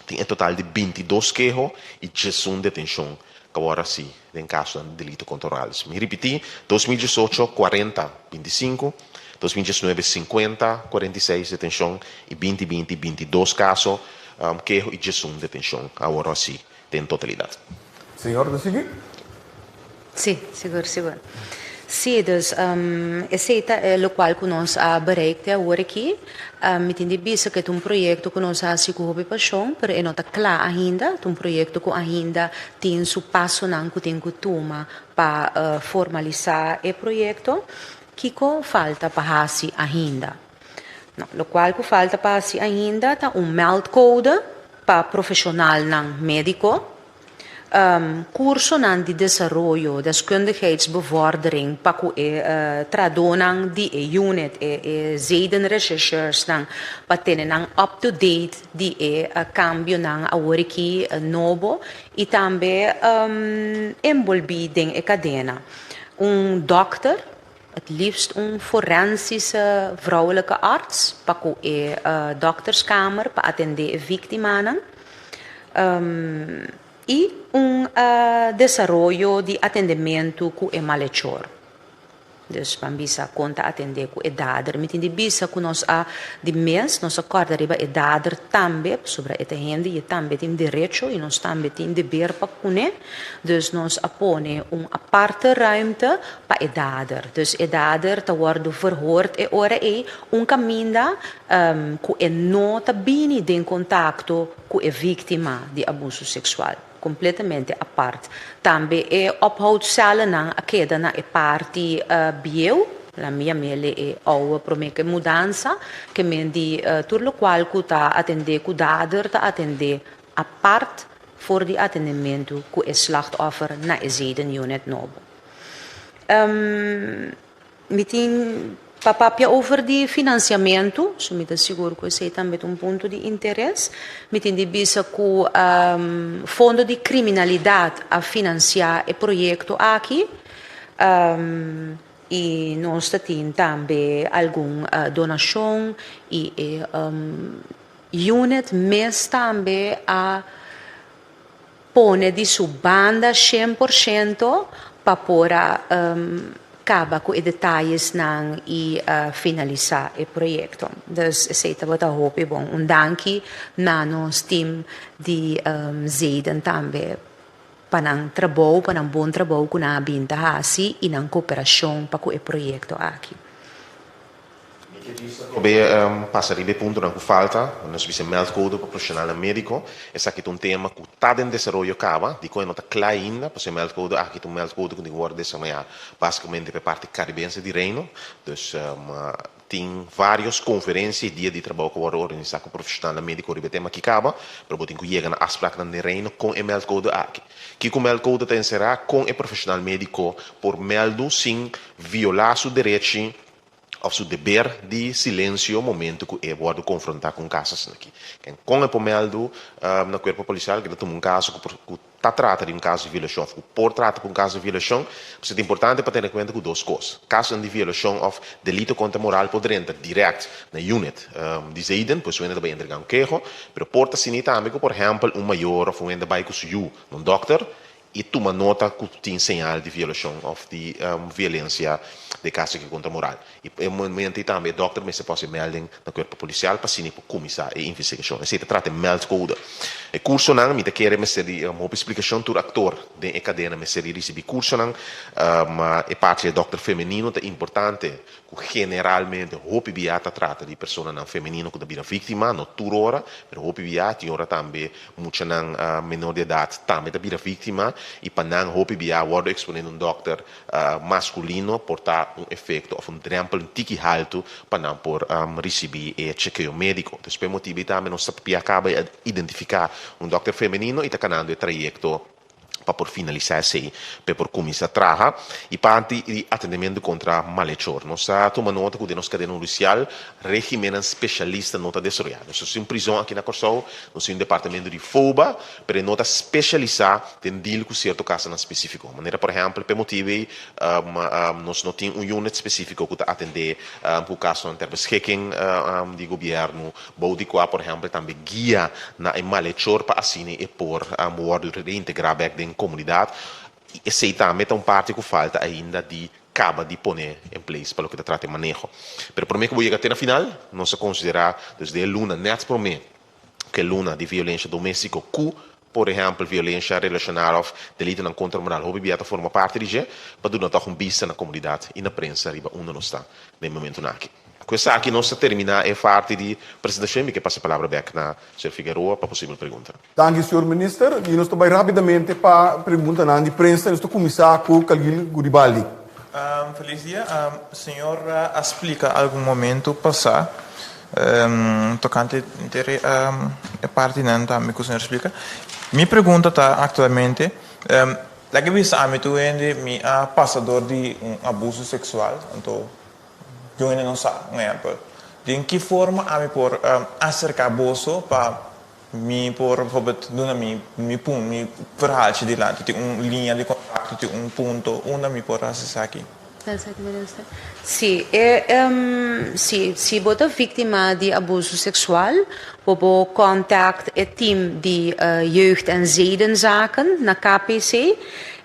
tin en total di 22 keho i 11 detenshon awor así den kasonan di delito kontra moral. Mi ripití, 2018 40, 25, 2019 50, 46 detenshon i 2020 22 kaso, keho i 11 detenshon awor así den totalidat. Señor, ta sigui? Sí, sigur, sigur. Sí, dus esei ta e lokual ku nos a bereik te awor aki. Mi tin di bisa ku e ta un proyekto ku nos a hasi ku hopi pashon, pero e no ta kla ainda. Ta un proyekto ku ainda tin su pasonan ku tin ku tuma pa formalisá e proyekto. Kiko falta pa hasi ainda? No, lokual ku falta pa hasi ainda ta un meldcode pa profeshonalnan médiko, Kursonan di desaroyo, deskundigheidsbevordering, pa ku e trahadónan di e unit, e zedenrechercheursnan, pa tene nan up to date di e kambionan awor aki nobo i tambe enbolbí den e kadena. Un dòkter, het liefst un forensische vrouwelijke arts, pa ku e dòkterskamer pa atendé e víktimanan. I un desaroyo di atendementu ku e malechor. Dus ban bisa kon ta atendé ku e dader. Mi tin di bisa ku nos a di mes nos a kòrda riba e dader tambe, pasobra e ta hende i e tambe tin derecho i nos tambe tin deber pa kuné. Dus nos a pone un aparte ruimte pa e dader. Dus e dader ta wòrdu verhoord e ora ei un kaminda ku e no ta bini den kontakto ku e víktima di abuso seksual, kompletamente apart. Tambe e ophoudsèllenan a keda na e parti bieu, la mi yam'é e ouwe promé ku e mudansa, ke men di tur lokual ku ta atendé ku dader ta atendé apart for di atendementu ku e slachtoffer na e zedenunit nobo. Mi tin pa papia over di finansiamentu, so mi ta sigur ku esei tambe ta un punto di interes. Mi tin di bisa ku Fondo di Kriminalidat a finansiá e proyekto aki i nos ta tin tambe algun donashon i e unit mes tambe a pone di su banda 100% pa por a kaba ku e detayesnan i finalisá e proyekto. Dus esei tabata hopi bon. Un danki na nos team di Zeden tambe pa nan trabou, pa nan bon trabou ku nan a bin ta hasi i nan koperashon pa ku e proyekto aki. Mi ke bisa probe pasa riba e puntonan ku falta. Nos bisa meldcode pa profesionalnan médiko. Esaki ta un tema ku ta den desaroyo kaba, dikon e no ta kla ainda, pasobra e meldcode aki ta un meldcode ku tin ku wòrdu desaroyá básikamente pa e parti karibense di Reino. Dus tin vários konferensia i dia di trabou ku a wòrdu organisá ku profesionalnan médiko riba e tema aki kaba, pero bo tin ku yega na afspraknan den Reino kon e meldcode aki. Kiko meldcode ta enserá? Kon e profesional médiko por mèldu sin violá su derechi òf su deber di silensio momento ku e wòrdu konfrontá ku un kaso asina aki. Ken kon e por mèldu na kuerpo polisial ku ta tuma un kaso ku por ku ta trata di un kaso di violashon òf ku por trata ku un kaso di violashon? Pasobra ta importante pa tene kuenta ku dos kos. Kasonan di violashon òf delito kontra moral por drenta dirèkt na unit di zeden, pues su hende ta bai entregá un keho, pero por ta asina tambe ku por ehèmpel un mayor òf un hende bai ku su yu na un dòkter i tuma nota ku tin señal di violashon òf di violensia den kaso aki kontra moral. I e momento ei tambe e dòkter mester por hasi melding na kuerpo polisial pa asina por kuminsá e investigashon. Esei ta trata e meldcode. E kursonan, mi ta kere mester di hopi splikashon, tur aktor den e kadena mester di risibí kursonan. E parti di e dòkter femenino ta importante ku generalmente hopi bia ta trata di personanan femenino ku ta bira víktima, no tur ora, pero hopi bia, tin ora tambe muchanan menor di edat tambe ta bira víktima i pa nan hopi bia wòrdu eksponé na un dòkter maskulino por ta un efekto òf un drèmpel un tiki haltu pa nan por risibí e chekeo médiko. Entonces pa e motibu ei tambe nos ta papia kaba i a identifiká un dòkter femenino i ta kanando e trayekto. pa por finalisá esei p'e por kuminsá traha i parti di atendementu kontra malechor. Nos a tuma nota ku den nos kadena hudisial regimennan spesialista no ta desaroyá. Nos tin un prizòn aki na Kòrsou, nos tin un departamento di FOBA, pero e no ta spesialisá den deal ku sierto kasonan spesífiko. Manera por ehèmpel p'e motibu ei nos no tin un unit spesífiko ku ta atendé ku kasonan ter beschikking di gobièrnu, Bou di kua por ehèmpel tambe guia na e malechor pa asina e por wòrdu reintegrá bèk den komunidat. I esei tambe ta un parti ku falta ainda di kaba di pone en place pa loke ta trata e maneho. Pero promé ku bo yega te na final, nos a konsiderá dus den e luna nèt promé ku e luna di violensha doméstiko ku por ehèmpel violensha relashonal òf delitonan kontra moral hopi bia ta forma parti di dje, pa duna tòg un bista na komunidat i na prensa riba unda nos ta den e momentunan aki. Ku esaki nos ta terminá e parti di presentashon i mi ke pasa e palabra bèk na señor Figueroa pa posibel preguntanan. Danki señor Minister. I nos ta bai rápidamente pa preguntanan di prensa. Nos ta kuminsá ku Khalil Guribaldi. Felis dia. Señor a splika algun momento pasá tokante e partinan tambe ku señor splika. Mi pregunta ta aktualmente, laga bisa ami tur hende mi a pasa dor di un abuso seksual, anto Yo hende no sa, un ehempel. Den ki forma ami por aserká boso pa mi por bijvoorbeeld duna mi mi pun mi verhaaltje dilanti? Tin un liña di kontakto, tin un punto unda mi por hasi esaki? Sí, e sí, si bo ta víktima di abuso seksual, bo por kòntakt e tim di Jeugd en Zedenzaken na KPC.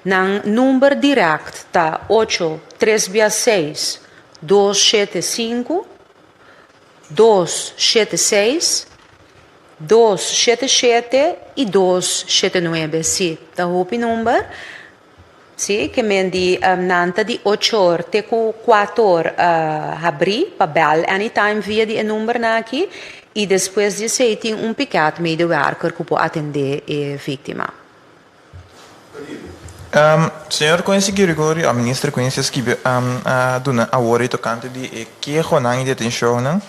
Nan number dirèkt ta ocho Tres bia seis, dos shete sinku, dos shete seis, dos shete shete i dos shete nuebe. Sí, ta hopi number. Sí, ke men di nan ta di ocho or te ku kuater or habrí pa bèl anytime via di e numbernan aki i despues di esei tin un pikètmedewerker ku por atendé e víktima. Señor Quincy Gregorio, a Minister Quincy a skibi a duna awor e tokante di e kehonan i detenshonnan.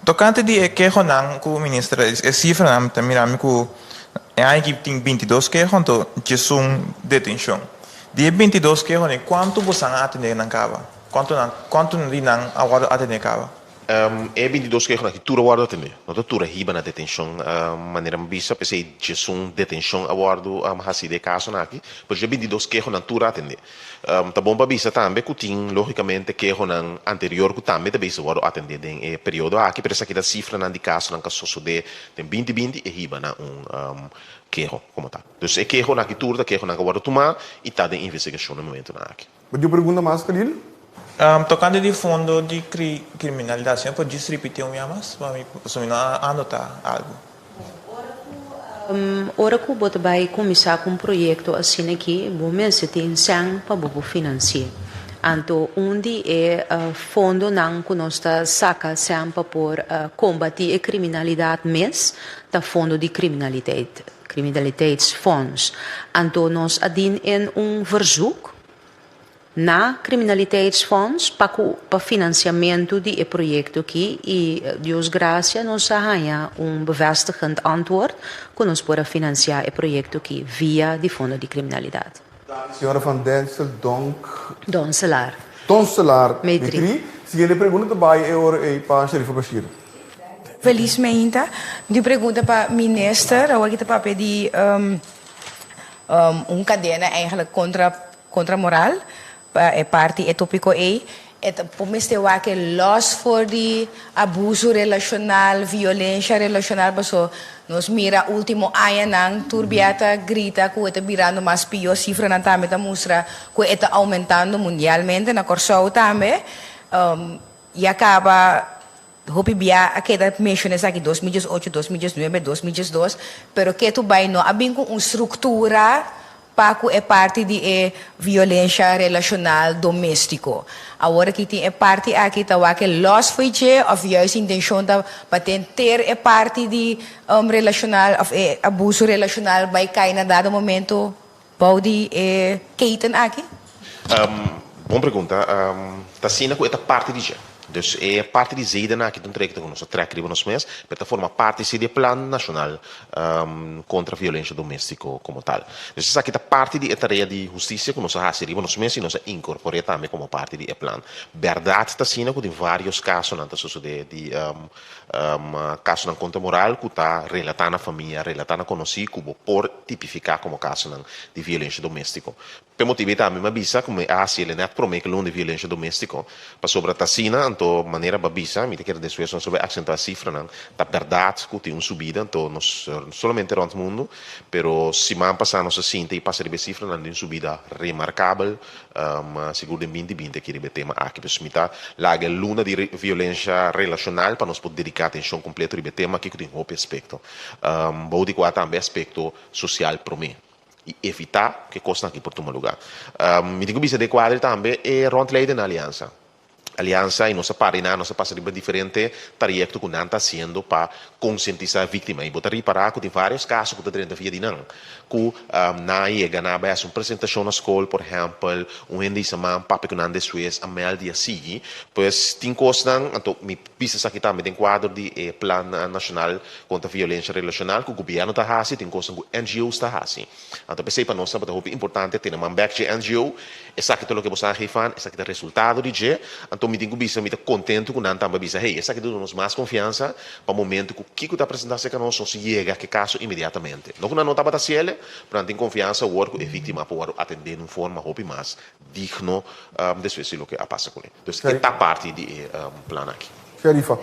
Tokante di e kehonan ku Minister, e sifranan ta mira mi ku e aña aki tin bintidos keho anto djesun detenshon. Di e bintidos kehonan kuantu bosan a atendé nan kaba? Kuantu nan kuantu di nan a wòrdu atendé kaba? E bintidos kehonan aki tur a wòrdu atendé. No ta tur a hiba na detenshon manera mi bisa, p'esei djesun detenshon a wòrdu hasi den e kasonan aki, pero dje bintidos kehonan tur a atendé. Ta bon pa bisa tambe ku tin lógikamente kehonan anterior ku tambe ta bisa wòrdu atendé den e periodo aki, pero esaki ta sifranan di kasonan ku a sosodé den binti binti e hiba na un keho komo tal. Dus e kehonan aki tur ta kehonan ku a wòrdu tumá i ta den investigashon na e momentunan aki. Bo tin un pregunta mas, Khalil? Tokante di fondo di kriminalidat, señor por djis ripití un bia mas? Pa mi, pasobra mi no a anotá algu. Ora ku bo ta bai kuminsá ku un proyekto asina aki, bo mester tin sèn pa bo por finansi'é. Anto un di e fondonan ku nos ta saka sèn pa por kombatí e kriminalidat mes ta fondo di kriminalitet, kriminaliteitsfonds. Anto nos a dien in un verzoek na Criminaliteitsfonds pa ku pa finansiamentu di e proyekto aki i Dios grasia nos a haña un bevestigend antwoord ku nos por a finansiá e proyekto aki via di Fondo di Kriminalidat. Señora van Densel Donk. Donselaar. Donselaar Metri. Siguiente pregunta ta bai e ora ei pa Sherifa Bashir. Felizmente. Mi tin pregunta pa minister. Awor ki ta papia di un kadena eigenlijk kontra kontra moral pa e parti e topiko ei. E ta por mester wak e los for di abuso relashonal, violensha relashonal paso nos mira ultimo añanan tur bia ta grita ku e ta birando mas pio, sifranan tambe ta mustra ku e ta oumentando mundialmente, na Kòrsou tambe. Ya kaba Hopi bia a keda menciona esaki 2018, 2019, 2012, pero ketu bai no a bin cu un structura pa cu e parti di e violencia relacional domestico. Awor aki tin e parti aki ta wak e los fo'i dje of juist intencion ta pa ten ter e parti di relacional of e abuso relacional bai cay na dado momento bou di e keten aki? Bon pregunta. Ta asina cu e ta parti di dje. Dus e parti di zeden aki ta un trayekto ku nos a trèk riba nos mes, pero ta forma parti si di e plan nashonal kontra violensha doméstiko komo tal. Dus esaki ta parti di e tarea di hustisia ku nos a hasi riba nos mes i nos a inkorpor'é tambe komo parti di e plan. Bèrdat ta asina ku tin vários kasonan ta sosodé di kasonan kontra moral ku ta relatá na famia, relatá na konosí ku bo por tipifiká komo kasonan di violensha doméstiko. P'e motibu ei tambe mi a bisa ku mi a hasi el e nèt promé ku luna di violensia doméstiko, pasobra ta asina, anto manera bo a bisa, mi ta kere despues nos lo bai aksentuá sifranan, ta bèrdat ku tin un subida, anto nos no solamente rònt mundu, pero siman pasá nos a sinta i pasa riba e sifranan di un subida remarkabel, sigur den binti binti aki riba e tema aki. Pues mi ta laga e luna di violensia relashonal pa nos por dediká atenshon kompleto riba e tema aki ku tin hopi aspekto, bou di kua tambe aspekto sosial promé. i evitá ku e kosnan aki por tuma lugá. Mi tin ku bisa den kuadro tambe e ròntleiden na Aliansa. Aliansa i nos a para i nan, nos a pasa riba diferente trayekto ku nan ta hasiendo pa konsientisá e víktima. I bo ta ripará ku tin vários kaso ku ta drenta via di nan, ku nan a yega, nan a bai hasi un presentashon na skol, por ehèmpel, un hende bisa man papia ku nan despues a mèld i a sigui. Pues tin kosnan, anto mi bisa esaki tambe den kuadro di e plan nashonal Kontra violensia relashonal ku gobièrnu ta hasi, tin kosnan ku NGO's ta hasi. Anto p'esei pa nos tabata hopi importante tene man bèk dje NGO. Esaki ta loke bo sa geefan, esaki ta resultado di dje. Anto mi tin ku bisa mi ta kontentu ku nan tambe a bisa, hey, esaki ta duna nos mas konfiansa pa momentu ku kiko ta presentá serka nos, nos yega ku e kaso inmediatamente. No ku nan no tabata hasiel, pero nan tin konfiansa awor ku e víktima por wòrdu atendé den un forma hopi mas digno despues di loke a pasa kuné. Dus e ta parti di e plan aki. Sherifa.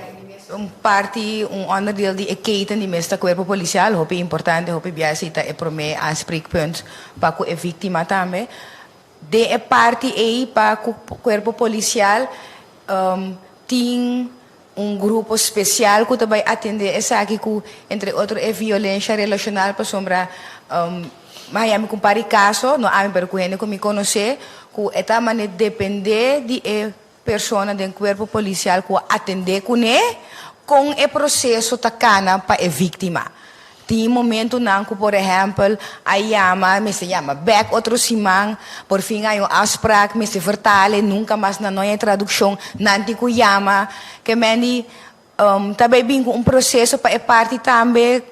Un parti, un onderdeel di e keten di mes ta Cuerpo Policial, hopi importante, hopi bia esei ta e prome aanspreekpunt pa cu e victima tambe. Den e parti ei pa cu Cuerpo Policial tin un grupo special cu ta bay atende esaki cu entre otro e violencia relacional pasobra mi haya mi cu un par di caso, no ami pero cu hende cu mi conoce, cu e ta mane depende di e Persona den kuerpo polisial ku a atendé kuné kon e proseso ta kana pa e víktima. Tin momentunan ku por ehèmpel a yama, mester yama bèk otro siman, por fin hay un afsprak, mester vertale, nunka mas nan no hay e tradukshon, nan tin ku yama. Ke men di Ta bay bin cu un proceso pa e parti tambe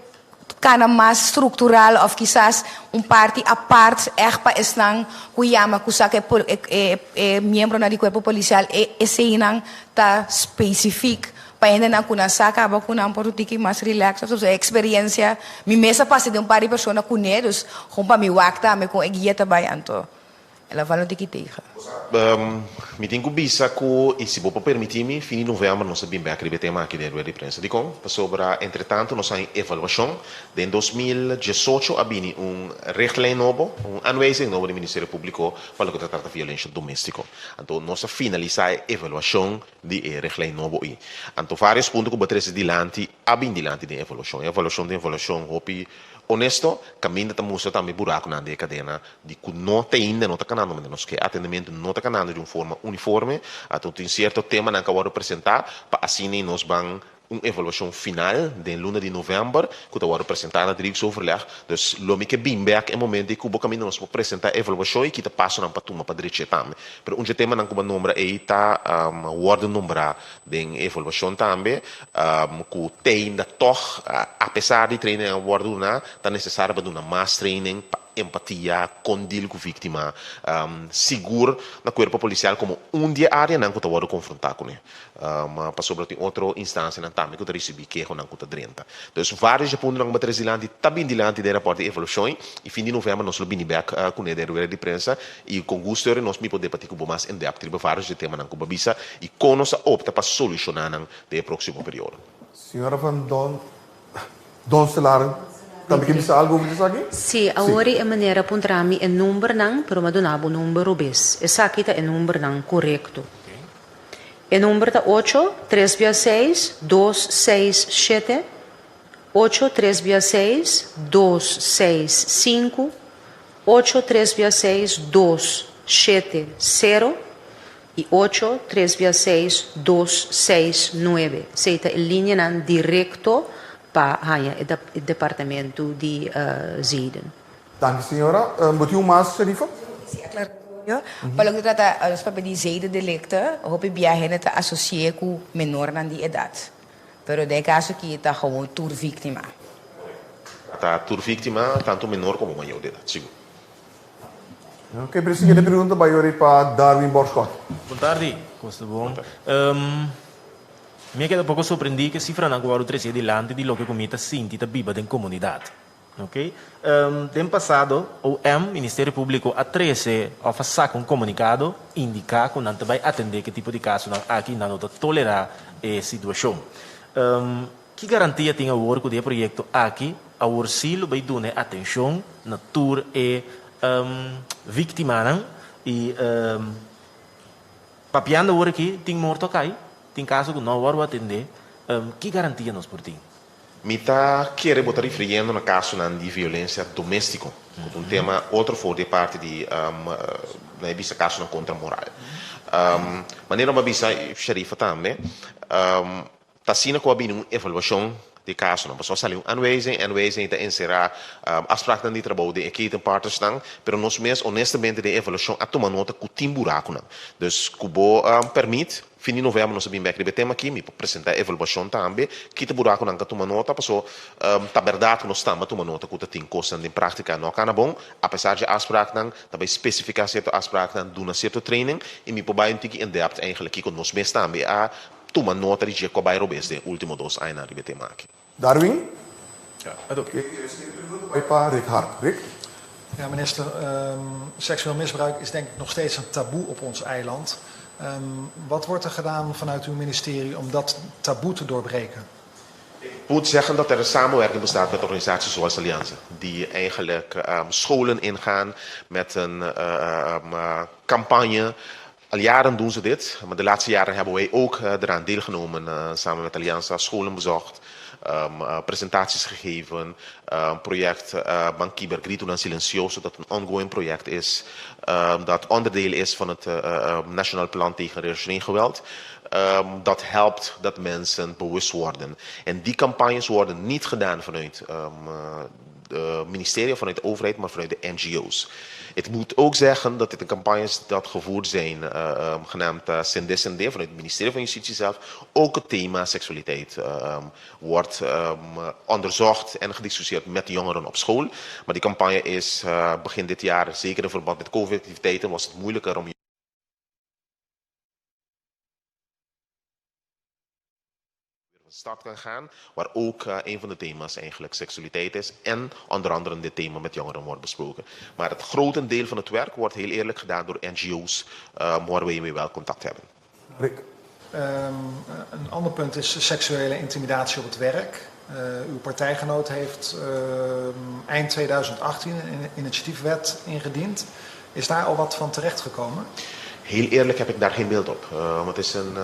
cana mas structural of kisas un parti apart echt pa esnan cu yama cu sa cu e e miembronan di cuerpo policial e eseynan ta specific pa hendenan cu nan sa caba cu nan por un tiki mas relax of so. E experiencia mi mes a pasa den un par di persona cune dus gewoon pa mi wak tambe con e guia ta bay anto El a val un tiki tegen. Mi tin ku bisa ku, i si bo por permití mi, fin di novèmber nos a bin bèk riba e tema aki den rueda di prensa. Dikon? Pasobra entretantu nos a haña evaluashon. Den 2018 a bini un richtlijn nobo, un aanwijzing nobo di Ministerio Públiko pa loke ta trata violensha doméstiko. Anto nos a finalisá e evaluashon di e richtlijn nobo ei. Anto vários punto ku bo a trese dilanti a bin dilanti den e evaluashon. E evaluashon ta un evaluashon hopi honesto, kaminda ta mustra tambe burakunan den e kadena di ku no te ainda no ta kanando manera nos ke, atendementu no ta kanando di un forma uniforme, anto tin sierto temanan ku a wòrdu presentá pa asina i nos ban un evaluashon final den luna di novèmber ku ta wòrdu presentá na driehoeksoverleg. Dus lo mi ke bin bèk e momento ei ku bo kaminda nos por presentá e evaluashon i kita pasonan pa tuma pa drech'é tambe. Pero un dje temanan ku bo a nombra ei ta wòrdu nombrá den e evaluashon tambe ku te ainda tòg apesar di training a wòrdu duná ta nesesario pa duna mas training pa empatia, kon deal ku víktima, sigur na kuerpo polisial komo un di e áreanan ku ta wòrdu konfrontá kuné. Pasobra tin otro instansianan tambe ku ta risibí kehonan ku ta drenta. Dus vários di e puntonan ku bo ta tres dilanti ta bini dilanti den rapòrt di evaluashon i fin di novèmber nos lo bini bèk kuné den rueda di prensa i kon gusto ora nos mi por debatí ku bo mas en dèpt riba vários di e temanan ku bo a bisa i kon nos a opta pa solushoná nan den e próksimo periodo. Señora Van Don. Donselaar tambe ke bisa algu over esaki? Sí, awor e manera a puntra mi e numbernan, pero mi a duna bo number robes. Esaki ta e numbernan korekto. E number ta ocho, tres bia seis, dos, seis, shete, ocho, tres bia seis, dos, seis, sinku, ocho, tres bia seis, dos, shete, sero, i ocho, tres bia seis, dos, seis, nuebe. Esei ta e lineanan direkto pa haña e departamentu di zeden. Danki señora. Bo tin un mas, Sharifa? Si, aclaratorio. Pa loke ta trata nos papia di zedendelicten, hopi bia hende ta asosi'é ku menornan di edat. Pero den e kaso aki ta gewoon tur víktima. Ta tur víktima, tantu menor komo mayor di edat, sigur. Oke, pero e siguiente pregunta bai ori pa Darwin Borschot. Bon tardi, kos ta bon? Mi a keda poko sorprendí ku e sifranan ku wòrdu trese dilanti di loke ku mi ta sinti ta biba den komunidat. Ok. Den pasado OM, Ministerio Públiko, a trese òf a saka un komunikado indiká ku nan ta bai atendé ku e tipo di kasonan aki i nan no ta tolerá e situashon. Ki garantia tin awor ku di e proyekto aki awor sí lo bai duna e atenshon na tur e víktimanan i papiando awor aki tin morto a kai, tin kaso ku no a wòrdu atendé, ki garantia nos por tin? Mi ta kere bo ta rifiriendo na kasonan di violensia doméstiko, ku ta un tema otro for di e parti di na e bisa kasonan kontra moral. Manera bo a bisa Sharifa tambe, ta asina ku a bini un evaluashon di kasonan, pasobra a sali un aanwijzing, e aanwijzing ta enserá afspraaknan di trabou den e ketenpartnersnan, pero nos mes honestamente den e evaluashon a tuma nota ku tin burakunan. Dus ku bo pèrmit, Fin di novèmber nos a bin bèk riba e tema akí. Mi por presentá e evaluashon tambe. Kita burakunan ka tuma nota? Paso ta bèrdat ku nos tambe a tuma nota ku ta tin kosnan den práktika no a kana bon. Apesar dje afspraknan, ta bai spesifiká sierto afspraknan, duna sierto training i mi por bai un tiki in depth eigenlijk kiko nos mes tambe a tuma nota di dje ku a bai robes den e último dos añanan riba e tema akí. Darwin? Ja, oké. E siguiente pregunta bai pa Rick Hart. Rick? Ja, minister, seksueel misbruik is denk ik nog steeds een taboe op ons eiland. Wat wordt er gedaan vanuit uw ministerie om dat taboe te doorbreken? Ik moet zeggen dat er een samenwerking bestaat met organisaties zoals Alianza, die eigenlijk scholen ingaan met een campagne. Al jaren doen ze dit, maar de laatste jaren hebben wij ook eraan deelgenomen, samen met Alianza, scholen bezocht, presentaties gegeven, project Ban Kiber Gritonan Silencioso, dat een ongoing project is, dat onderdeel is van het Nationaal Plan tegen Relationeel Geweld. Dat helpt dat mensen bewust worden. En die campagnes worden niet gedaan vanuit het ministerie of vanuit de overheid, maar vanuit de NGO's. Ik moet ook zeggen dat dit een campagnes dat gevoerd zijn, genaamd Sende Sende, vanuit het ministerie van Justitie zelf, ook het thema seksualiteit wordt onderzocht en gediscussieerd met jongeren op school. Maar die campagne is begin dit jaar, zeker in verband met COVID-activiteiten, was het moeilijker om weer van start kan gaan, waar ook een van de thema's eigenlijk seksualiteit is en onder andere dit thema met jongeren wordt besproken. Maar het grotendeel van het werk wordt heel eerlijk gedaan door NGO's waar wij mee wel contact hebben. Rick. Een ander punt is seksuele intimidatie op het werk. Uw partijgenoot heeft eind 2018 een initiatiefwet ingediend. Is daar al wat van terechtgekomen? Heel eerlijk heb ik daar geen beeld op. Het is een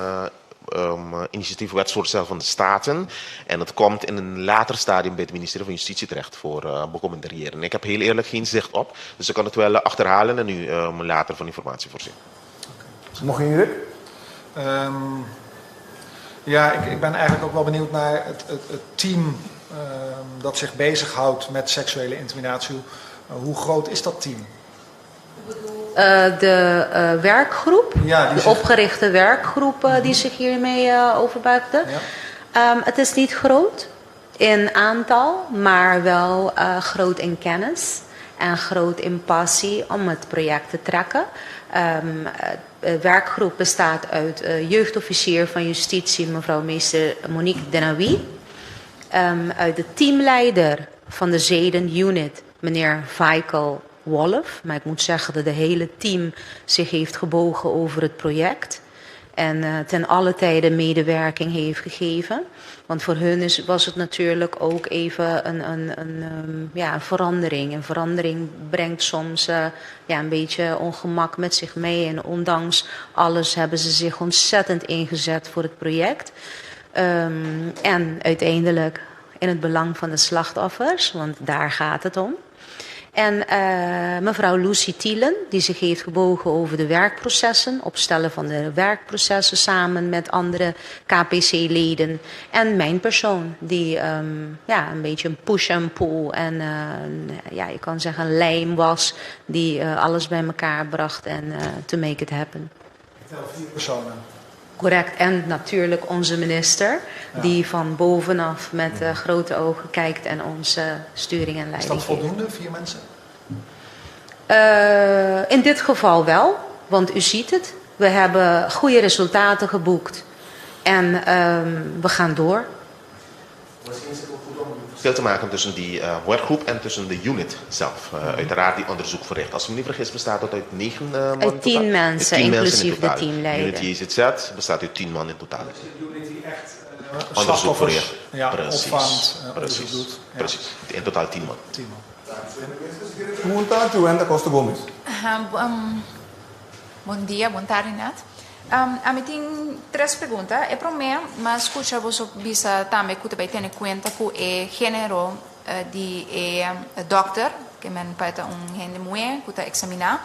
initiatiefwetsvoorstel van de Staten. En het komt in een later stadium bij het ministerie van Justitie terecht voor becommentariëren. Ik heb heel eerlijk geen zicht op. Dus ik kan het wel achterhalen en u later van informatie voorzien. Okay. Nog één, Rick? Ja, ik ben eigenlijk ook wel benieuwd naar het team dat zich bezighoudt met seksuele intimidatie. Hoe groot is dat team? De werkgroep, ja, de opgerichte werkgroep die zich hiermee overbuigde. Ja. Het is niet groot in aantal, maar wel groot in kennis en groot in passie om het project te trekken. De werkgroep bestaat uit jeugdofficier van justitie, mevrouw meester Monique Denawi. Uit de teamleider van de zedenunit, meneer Michael Wolf. Maar ik moet zeggen dat de hele team zich heeft gebogen over het project. En ten alle tijde medewerking heeft gegeven. Want voor hun was het natuurlijk ook even een verandering. Een verandering brengt soms een beetje ongemak met zich mee. En ondanks alles hebben ze zich ontzettend ingezet voor het project. En uiteindelijk in het belang van de slachtoffers, want daar gaat het om. En mevrouw Lucy Thielen, die zich heeft gebogen over de werkprocessen, opstellen van de werkprocessen samen met andere KPC-leden. En mijn persoon, die ja, een beetje een push en pull en ja, je kan zeggen een lijm was, die alles bij elkaar bracht en to make it happen. Ik tel vier personen. Correct. En natuurlijk onze minister, die van bovenaf met grote ogen kijkt en onze sturing en Is leiding dat geeft. voldoende, vier mensen? In dit geval wel, want u ziet het. We hebben goede resultaten geboekt en we gaan door. Misschien is het ook goed om een verschil te maken tussen die werkgroep en tussen de unit zelf. Uiteraard die onderzoek verricht. Als ik me niet vergis bestaat dat uit 9 man Uit in 10 totaal? mensen, Uit 10 mensen in inclusief de totaal. teamleider. Unit JZZ bestaat uit 10 man in totaal. De unit die echt Onderzoek slachtoffers, verricht. ja, Precies. opvangt, onderzoek Precies. doet. Ja. Precies. In totaal 10 man. 10 man. Pregunta Joenda Costa Gomez. Bon dia, bon tardi net. Ami tin tres pregunta. E promé, m'a skucha boso bisa tambe ku ta bai tene kuenta ku e género di e dòkter, ke men pa e ta un hende muhé ku ta eksaminá.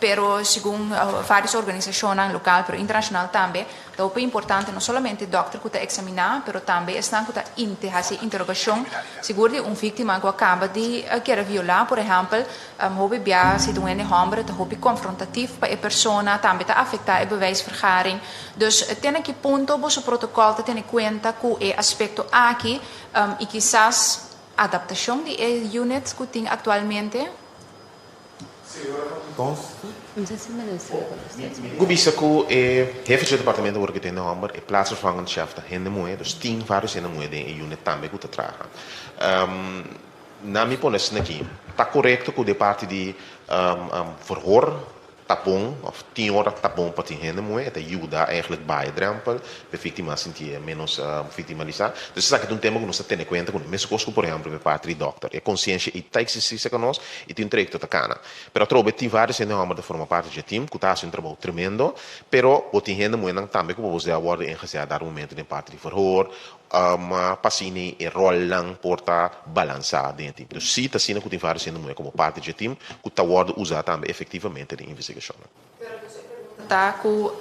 Pero segun vários organisashonnan lokal pero internashonal tambe, ta hopi importante no solamente dòkter ku ta eksaminá, pero tambe esnan ku ta hasi interogashon sigur di un víktima ku a kaba di kere violá. Por ehèmpel, hopi bia si ta un hende hòmber ta hopi konfrontatif pa e persona, tambe ta afektá e bewijsvergaring. Dus te na ki punto boso protokòl ta tene kuenta ku e aspekto aki i kisas adaptashon di e unit ku tin aktualmente? Mi ku bisa ku e hefe dje departamento awor ku ta hende hòmber, e plaatsvervangend chef ta hende muhé, dus tin vários hende muhé den e unit tambe ku ta traha. Na mi pone asina aki, ta korekto ku den parti di verhoor ta bon òf tin ora ta bon pa tin hende muhé, e ta yuda eigenlijk baha e drèmpel pa e víktima sintié ménos viktimalisá. Dus esaki ta un tema ku nos ta tene kuenta ku meskos ku por ehèmpel pa e parti di dòkter. E konsiensia ei ta eksistí serka nos i tin un trayekto ta kana. Pero atrobe tin vários hende hòmber ta forma parti dje tim ku ta hasi un trabou tremendo, pero bo tin hende muhénan tambe ku bo bosdea wòrdu ingeseá dar momento den parti di verhoor Ma pa asina e rolnan por ta balansá den e tim. Dus sí ta asina ku tin vários hende muhé komo parti dje tim ku ta wòrdu usá tambe efektivamente den investigashonnan. Pero dus e pregunta ta ku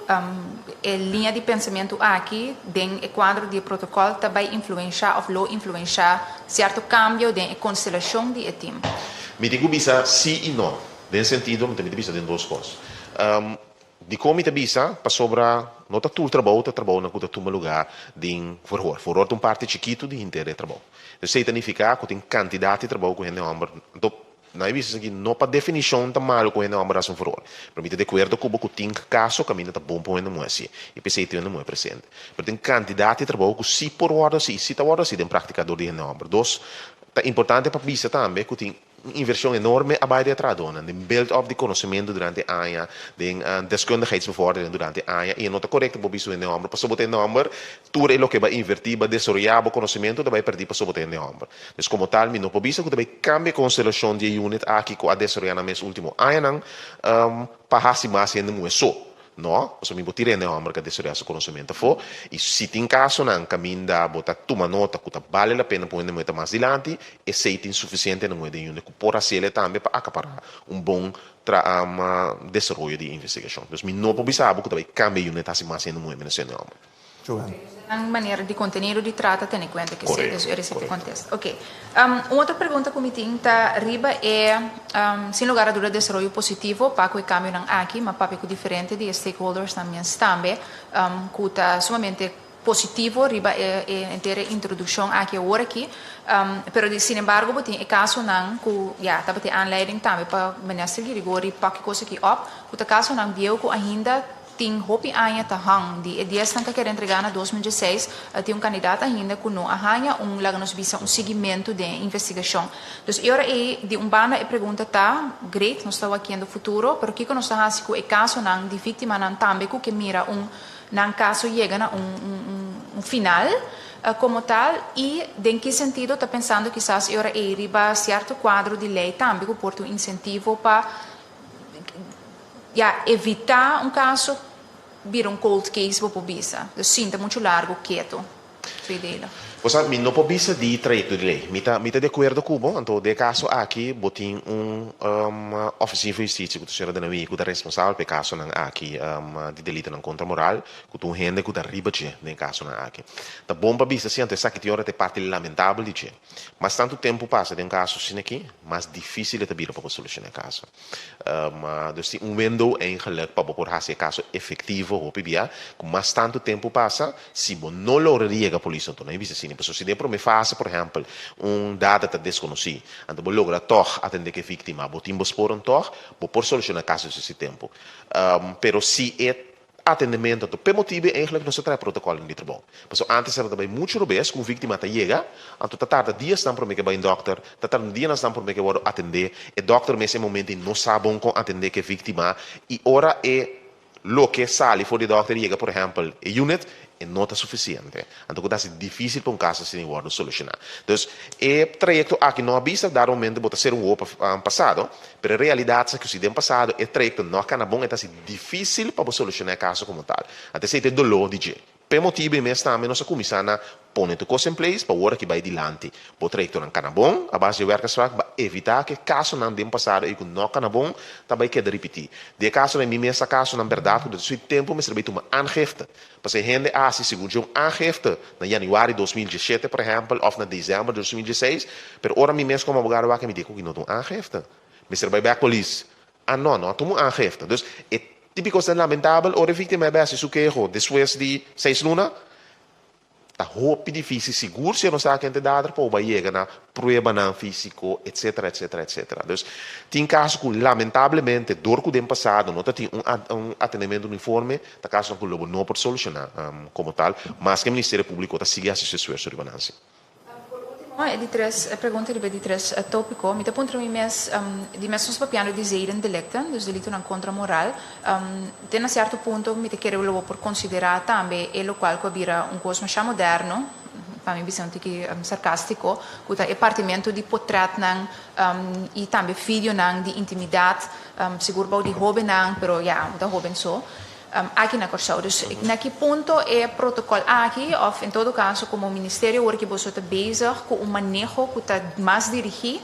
e liña di pensamentu aki den e kuadro di e protokòl ta bai influenshá òf lo influenshá sierto kambio den e konstelashon di e tim? Mi tin ku bisa sí i no. Den sentido mi ta mi ta bisa den dos kos. Dikon mi ta bisa? Pasobra no ta tur trabou ta trabounan ku ta tuma lugá den verhoor. Verhoor ta un parti chikitu di henter e trabou. Esei ta nifiká ku tin kantidat di trabou ku hende hòmber. Anto, nan e bisa esaki no pa definishon ta malu ku hende hòmber hasi un verhoor. Pero mi ta di akuerdo ku bo ku tin kaso kaminda ta bon pa un hende muhé hasié i p'esei tin hende muhé presente. Pero tin kantidat di trabou ku sí por wòrdu hasi i sí ta wòrdu hasi den práktika dor di hende hòmber. Dos, ta importante pa bisa tambe ku tin. Un inversion enorme a bai den e trahadónan, den build up di konosementu durante aña, den deskundigheidsbevordering durante aña, i e no ta korekto bo bisa un hende hòmber pasobra bo ta hende hòmber, tur e loke bo a invertí, bo a desaroyá bo konosementu ta bai pèrdí pasobra bo ta hende hòmber. Dus komo tal mi no por bisa ku ta bai kambia e konstelashon di e unit aki ku a desaroyá nan mes último añanan pa hasi mas hende muhé so. No, pasobra mi bo tira hende hòmber ku a desaroyá su konosementu afó. I si tin kasonan kaminda bo ta tuma nota ku ta bale la pena pa un hende muhé ta mas dilanti, esei tin sufisiente hende muhé den yunde ku por hasiel tambe pa akapará un bon tra desaroyo di e investigashon. Dus mi no por bisa bo ku ta bai kambia yunde ta hasi mas hende muhé menos hende hòmber. Joan. Nan manera di contenido di trata tene cuenta que si dus e recibi contesta. Ok. Un otro pregunta cu mi tin ta riba e, sin lugar a duda desaroyo positivo pa cu e cambionan aki, ma papia cu diferente di e stakeholdersnan mens tambe cu ta sumamente positivo riba e henter e introduccion aki awor aki. Pero di sin embargo bo tin e casonan cu ya tabatin aanleiding tambe pa Minister Girigorie pak e cos aki op, cu ta casonan bieu cu ainda Tin hopi aña ta hang. Di e diesnan ku a keda entregá na 2016, tin un kandidat ainda ku no a haña un, laga nos bisa, un siguimentu den e investigashon. Dus e ora ei, di un banda e pregunta ta, great, nos ta wakiendo futuro, pero kiko nos ta hasi ku e kasonan di víktimanan tambe ku ke mira un nan kaso yega na un un final komo tal? I den ki sentido ta pensando kisas e ora ei riba sierto kuadro di lei tambe ku por ta un insentivo pa Ya, evitá un kaso bira un cold case bo por bisa. Dus sinta muchu largu ketu. Tweedele. Bo sa, mi no por bisa di trayecto di ley. Mi ta, mi ta di acuerdo cu bo, anto den e caso aki bo tin un oficina van justitie cu ta señora Denawi cu ta responsabel pa e casonan aki di delitonan contra moral, cu ta un hende cu ta riba dje den e casonan aki. Ta bon pa bisa si, anto esaki tin ora ta e parti lamentabel di dje. Mas tantu tempu pasa den un caso asina aki, mas dificil e ta bira pa bo soluciona e caso. Dus tin un window eigenlijk pa bo por hasi e kaso efektivo hopi bia ku mas tantu tempu pasa si bo no logra di yega polis anto no e bisa asina pasobra si den prome fase por ehèmpel un dada ta deskonosí anto bo logra tòg atendé ku e víktima bo tin bo sporen tòg bo por solushoná e kaso si tempu pero si e Atendemento anto p'e motibu eigenlijk nos ta traha protocol di trabou. Pasobra antes tabata bai muchu robes ku un víktima ta yega, anto ta tarda diasnan promé ku e bai un dòkter, ta tarda dianan promé ku e wòrdu atendé, e dòkter mes e momento ei no sa bon kon atendé ku e víktima i ora e loke sali for di e dòkter yega por ehèmpel e unit e no ta sufisiente. Anto ku ta hasi difísil pa un kaso asina wòrdu solushoná. Dus e trayekto aki no a bisa dado momento bo ta ser un hopi pasado, pero e realidat sa ku si den pasado e trayekto no a kana bon e ta hasi difísil pa bo solushoná e kaso komo tal. Anto esei ta e doló di dje. P'e motibu ei mes tambe nos a kuminsá na pone tur kos en place pa wor aki bai dilanti. Bo trayektonan kana bon a base di e werkafspraak pa evitá ku e kasonan den pasado ei ku no kana bon ta bai keda ripití. Di e kasonan ei mi mes sa kasonan bèrdat ku den su tempu mester bai tuma aangifte. Pasobra e hende a hasi segun dje un aangifte na yanüari 2017 por ehèmpel òf na desèmber 2016, pero ora mi mes komo abogado wak mi di ku no ta un aangifte. Mester bai bèk polis. Ah no, no a tuma un aangifte. Dus e típiko esnan lamentabel ora e víktima a bai hasi su keho despues di seis luna, ta hopi difísil sigur si e no sa ken ta e dader pa bo bai yega na pruebanan físiko etcetera etcetera etcetera. Dus tin kaso ku lamentablemente dor ku den pasado no ta tin un un atendementu uniforme ta kasonan ku lo bo no por solushoná komo tal maske Ministerio Públiko ta sigui hasi su esfuerso riba nan si. Por ultimo, e di tres pregunta riba e di tres topico. Mi ta puntra mi mes, di mes nos papiando di zedendelicten, dus delitonan contra moral, te na cierto punto mi ta kere lo bo por considera tambe e locual cu a bira un cos masha moderno, pa mi bisa un tiki sarcastico, cu ta e partimento di potretnan y tambe videonan di intimidad, sigur bou di hobennan, pero ya, ta hoben so. Aki na Kòrsou. Dus na ki punto e protokòl aki òf en todo kaso komo ministerio awor ki boso ta bezig ku un maneho ku ta mas dirigí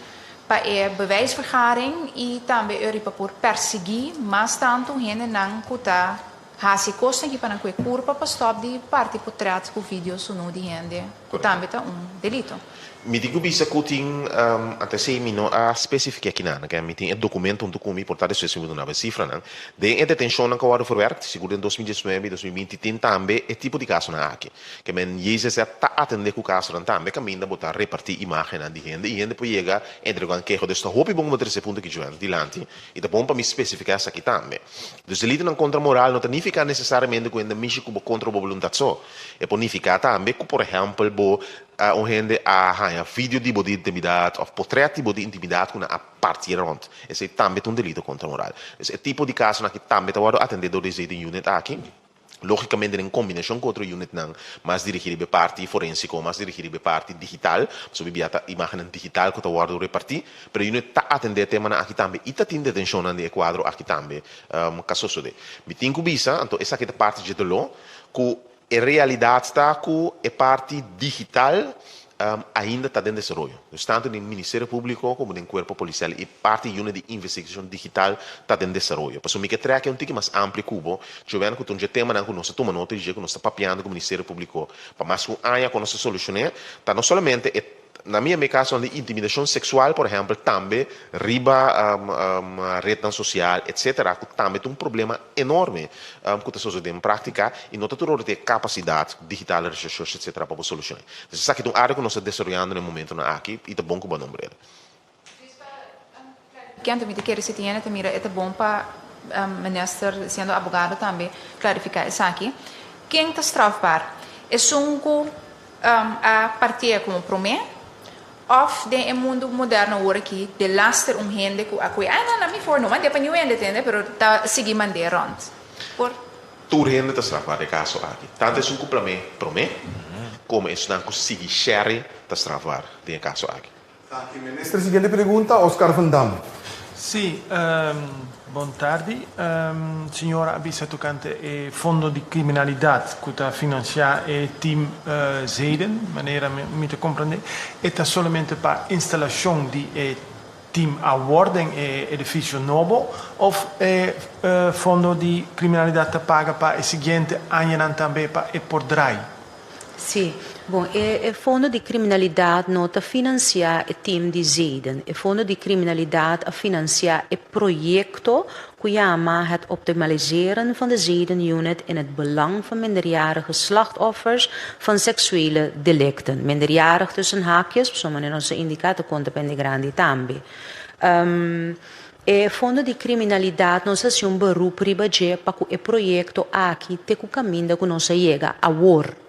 pa e bewijsvergaring i tambe eur pa por persiguí mas tantu hendenan ku ta hasi kosnan aki pa nan kue kurpa pa stòp di parti potrèt ku video sunú di hende ku tambe ta un delito. Mi tin ku bisa ku tin, anto esei mi no a spesifiká kinan, ke mi tin e dokumento huntu ku mi, por ta despues mi por duna bo e sifranan. Den e detenshonnan ku a wòrdu verwerkt, sigur den 2019 i 2020, tin tambe e tipo di kasonan aki. Ke men JZZ ta atendé ku kasonan tambe kaminda bo ta repartí imágennan di hende i hende por yega entregá un keho. Dus ta hopi bon ku bo trese e punto aki Joan dilanti i ta bon pa mi spesifiká esaki tambe. Dus delitonan kontra moral no ta nifiká nesesariamente ku hende a mishi ku bo kontra bo boluntat so. E por nifiká tambe ku por ehèmpel bo A Un hende a haña video di bo di intimidat òf potrèt di bo di intimidat ku nan a parti rònt. Esei tambe ta un delito kontra moral. Dus e tipo di kasonan aki tambe ta wòrdu atendé dor di e zeden unit aki, lógikamente den kombinashon ku otro unitnan mas dirigí riba e parti forensiko, mas dirigí riba e parti digital, pasobra bia ta imágennan digital ku ta wòrdu repartí, pero e unit ta atendé e temanan aki tambe i ta tin detenshonnan den e kuadro aki tambe ka sosodé. Mi tin ku bisa, anto esaki ta parti dje doló, ku E realidat ta ku e parti digital ainda ta den desaroyo. Dus tantu den Ministerio Públiko komo den Kuerpo Polisial e parti unit di investigashon digital ta den desaroyo. Pasobra mi ke trèk e un tiki mas amplio ku bo, djobenan ku ta un dje temanan ku nos a tuma nota di dje ku nos ta papiando ku Ministerio Públiko pa mas ku un aña ku nos ta solushoné, ta no solamente e Na mi e kasonan di intimidashon seksual, por ehèmpel, tambe riba retnan sosial, etsetera, ku tambe ta un problema enorme ku ta sosodé den práktika i no ta tur ora tin e kapasidat digital, rechercheurs, etsetera, pa bo solushoná. Entonces esaki ta un área ku nos ta desaroyando na e momentunan aki i ta bon ku bo a nombr'el. Kende mi ta kere si tin hende ta mira e ta bon pa minister siendo abogado tambe klarifiká esaki. Ken ta strafbaar? Esun ku a partié komo promé òf den e mundu moderno awor aki delaster un hende ku a kue ai no na mi for no mand'é pa niun hende tende pero ta sigui mand'é rònt por. Tur hende ta strafbaar den e kaso aki. Tantu esun ku plam'é promé komo esunnan ku sigui share ta strafbaar den e kaso aki. Danki minister. Siguiente pregunta, Oscar van Dam. Sí, bon tardi. Señora a bisa tocante e fondo di criminalidad cu ta financia e team Zeden, manera mi ta comprende, e ta solamente pa instalacion di e team awor den e edificio nobo of e fondo di criminalidad ta paga pa e siguiente añanan tambe pa e por draai? Sí. Bon, e e Fondo di Kriminalidat no ta finansiá e tim di zeden. E Fondo di Kriminalidat a finansiá e proyekto ku yama Het optimaliseren van de zedenunit in het belang van minderjarige slachtoffers van seksuele delikten. Minderjarig tussen haakjes, pasobra manera nos a indiká ta konta pa hende grandi tambe. E Fondo di Kriminalidat nos hasi un beroep riba dje pa ku e proyekto aki te ku kaminda ku nos a yega awor.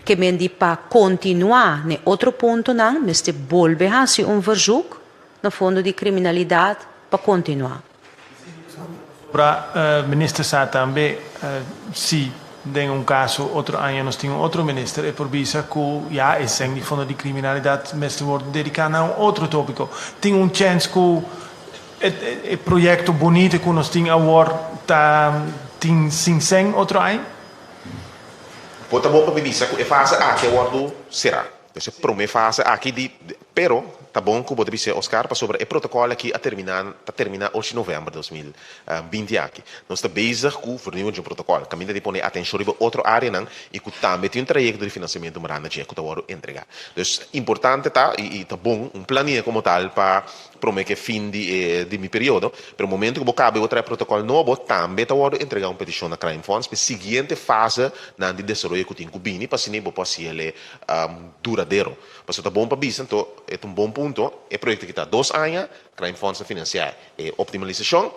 Ke men di pa kontinuá n'e otro puntonan mester bolbe hasi un verzoek na Fondo di Kriminalidat pa kontinuá. Ora minister sa tambe si den un kaso otro aña nos tin un otro minister e por bisa ku ya e sèn di Fondo di Kriminalidat mester wòrdu dediká na un otro tópiko. Tin un chèns ku e proyekto bunita ku nos tin awor ta tin sin sèn otro aña? Por ta bon pa mi bisa ku e fase aki a wòrdu será. Dus e promé fase aki di, pero ta bon ku bo ta bis'é Oscar pasobra e protokòl aki a terminá, ta terminá ocho di novèmber 2020 aki. Nos ta bezig ku vernieuwen dje protokòl, kaminda di pone atenshon riba otro áreanan i ku tambe tin un trayekto di finansiamentu mirando dje ku ta wòrdu entregá. Dus importante ta i ta bon un plania komo tal pa promé ku e fin di e di mi periodo, pero momento ku bo kaba i bo trae protokòl nobo tambe ta wòrdu entregá un petishon na Crime Fonds pa e siguiente fase nan di desaroyo ku tin ku bini pa asina bo por hasi el e duradero. Pasobra ta bon pa bisa, anto e ta un bon punto, e proyekto aki ta dos aña, Crime Fonds ta finansiá e optimalisashon,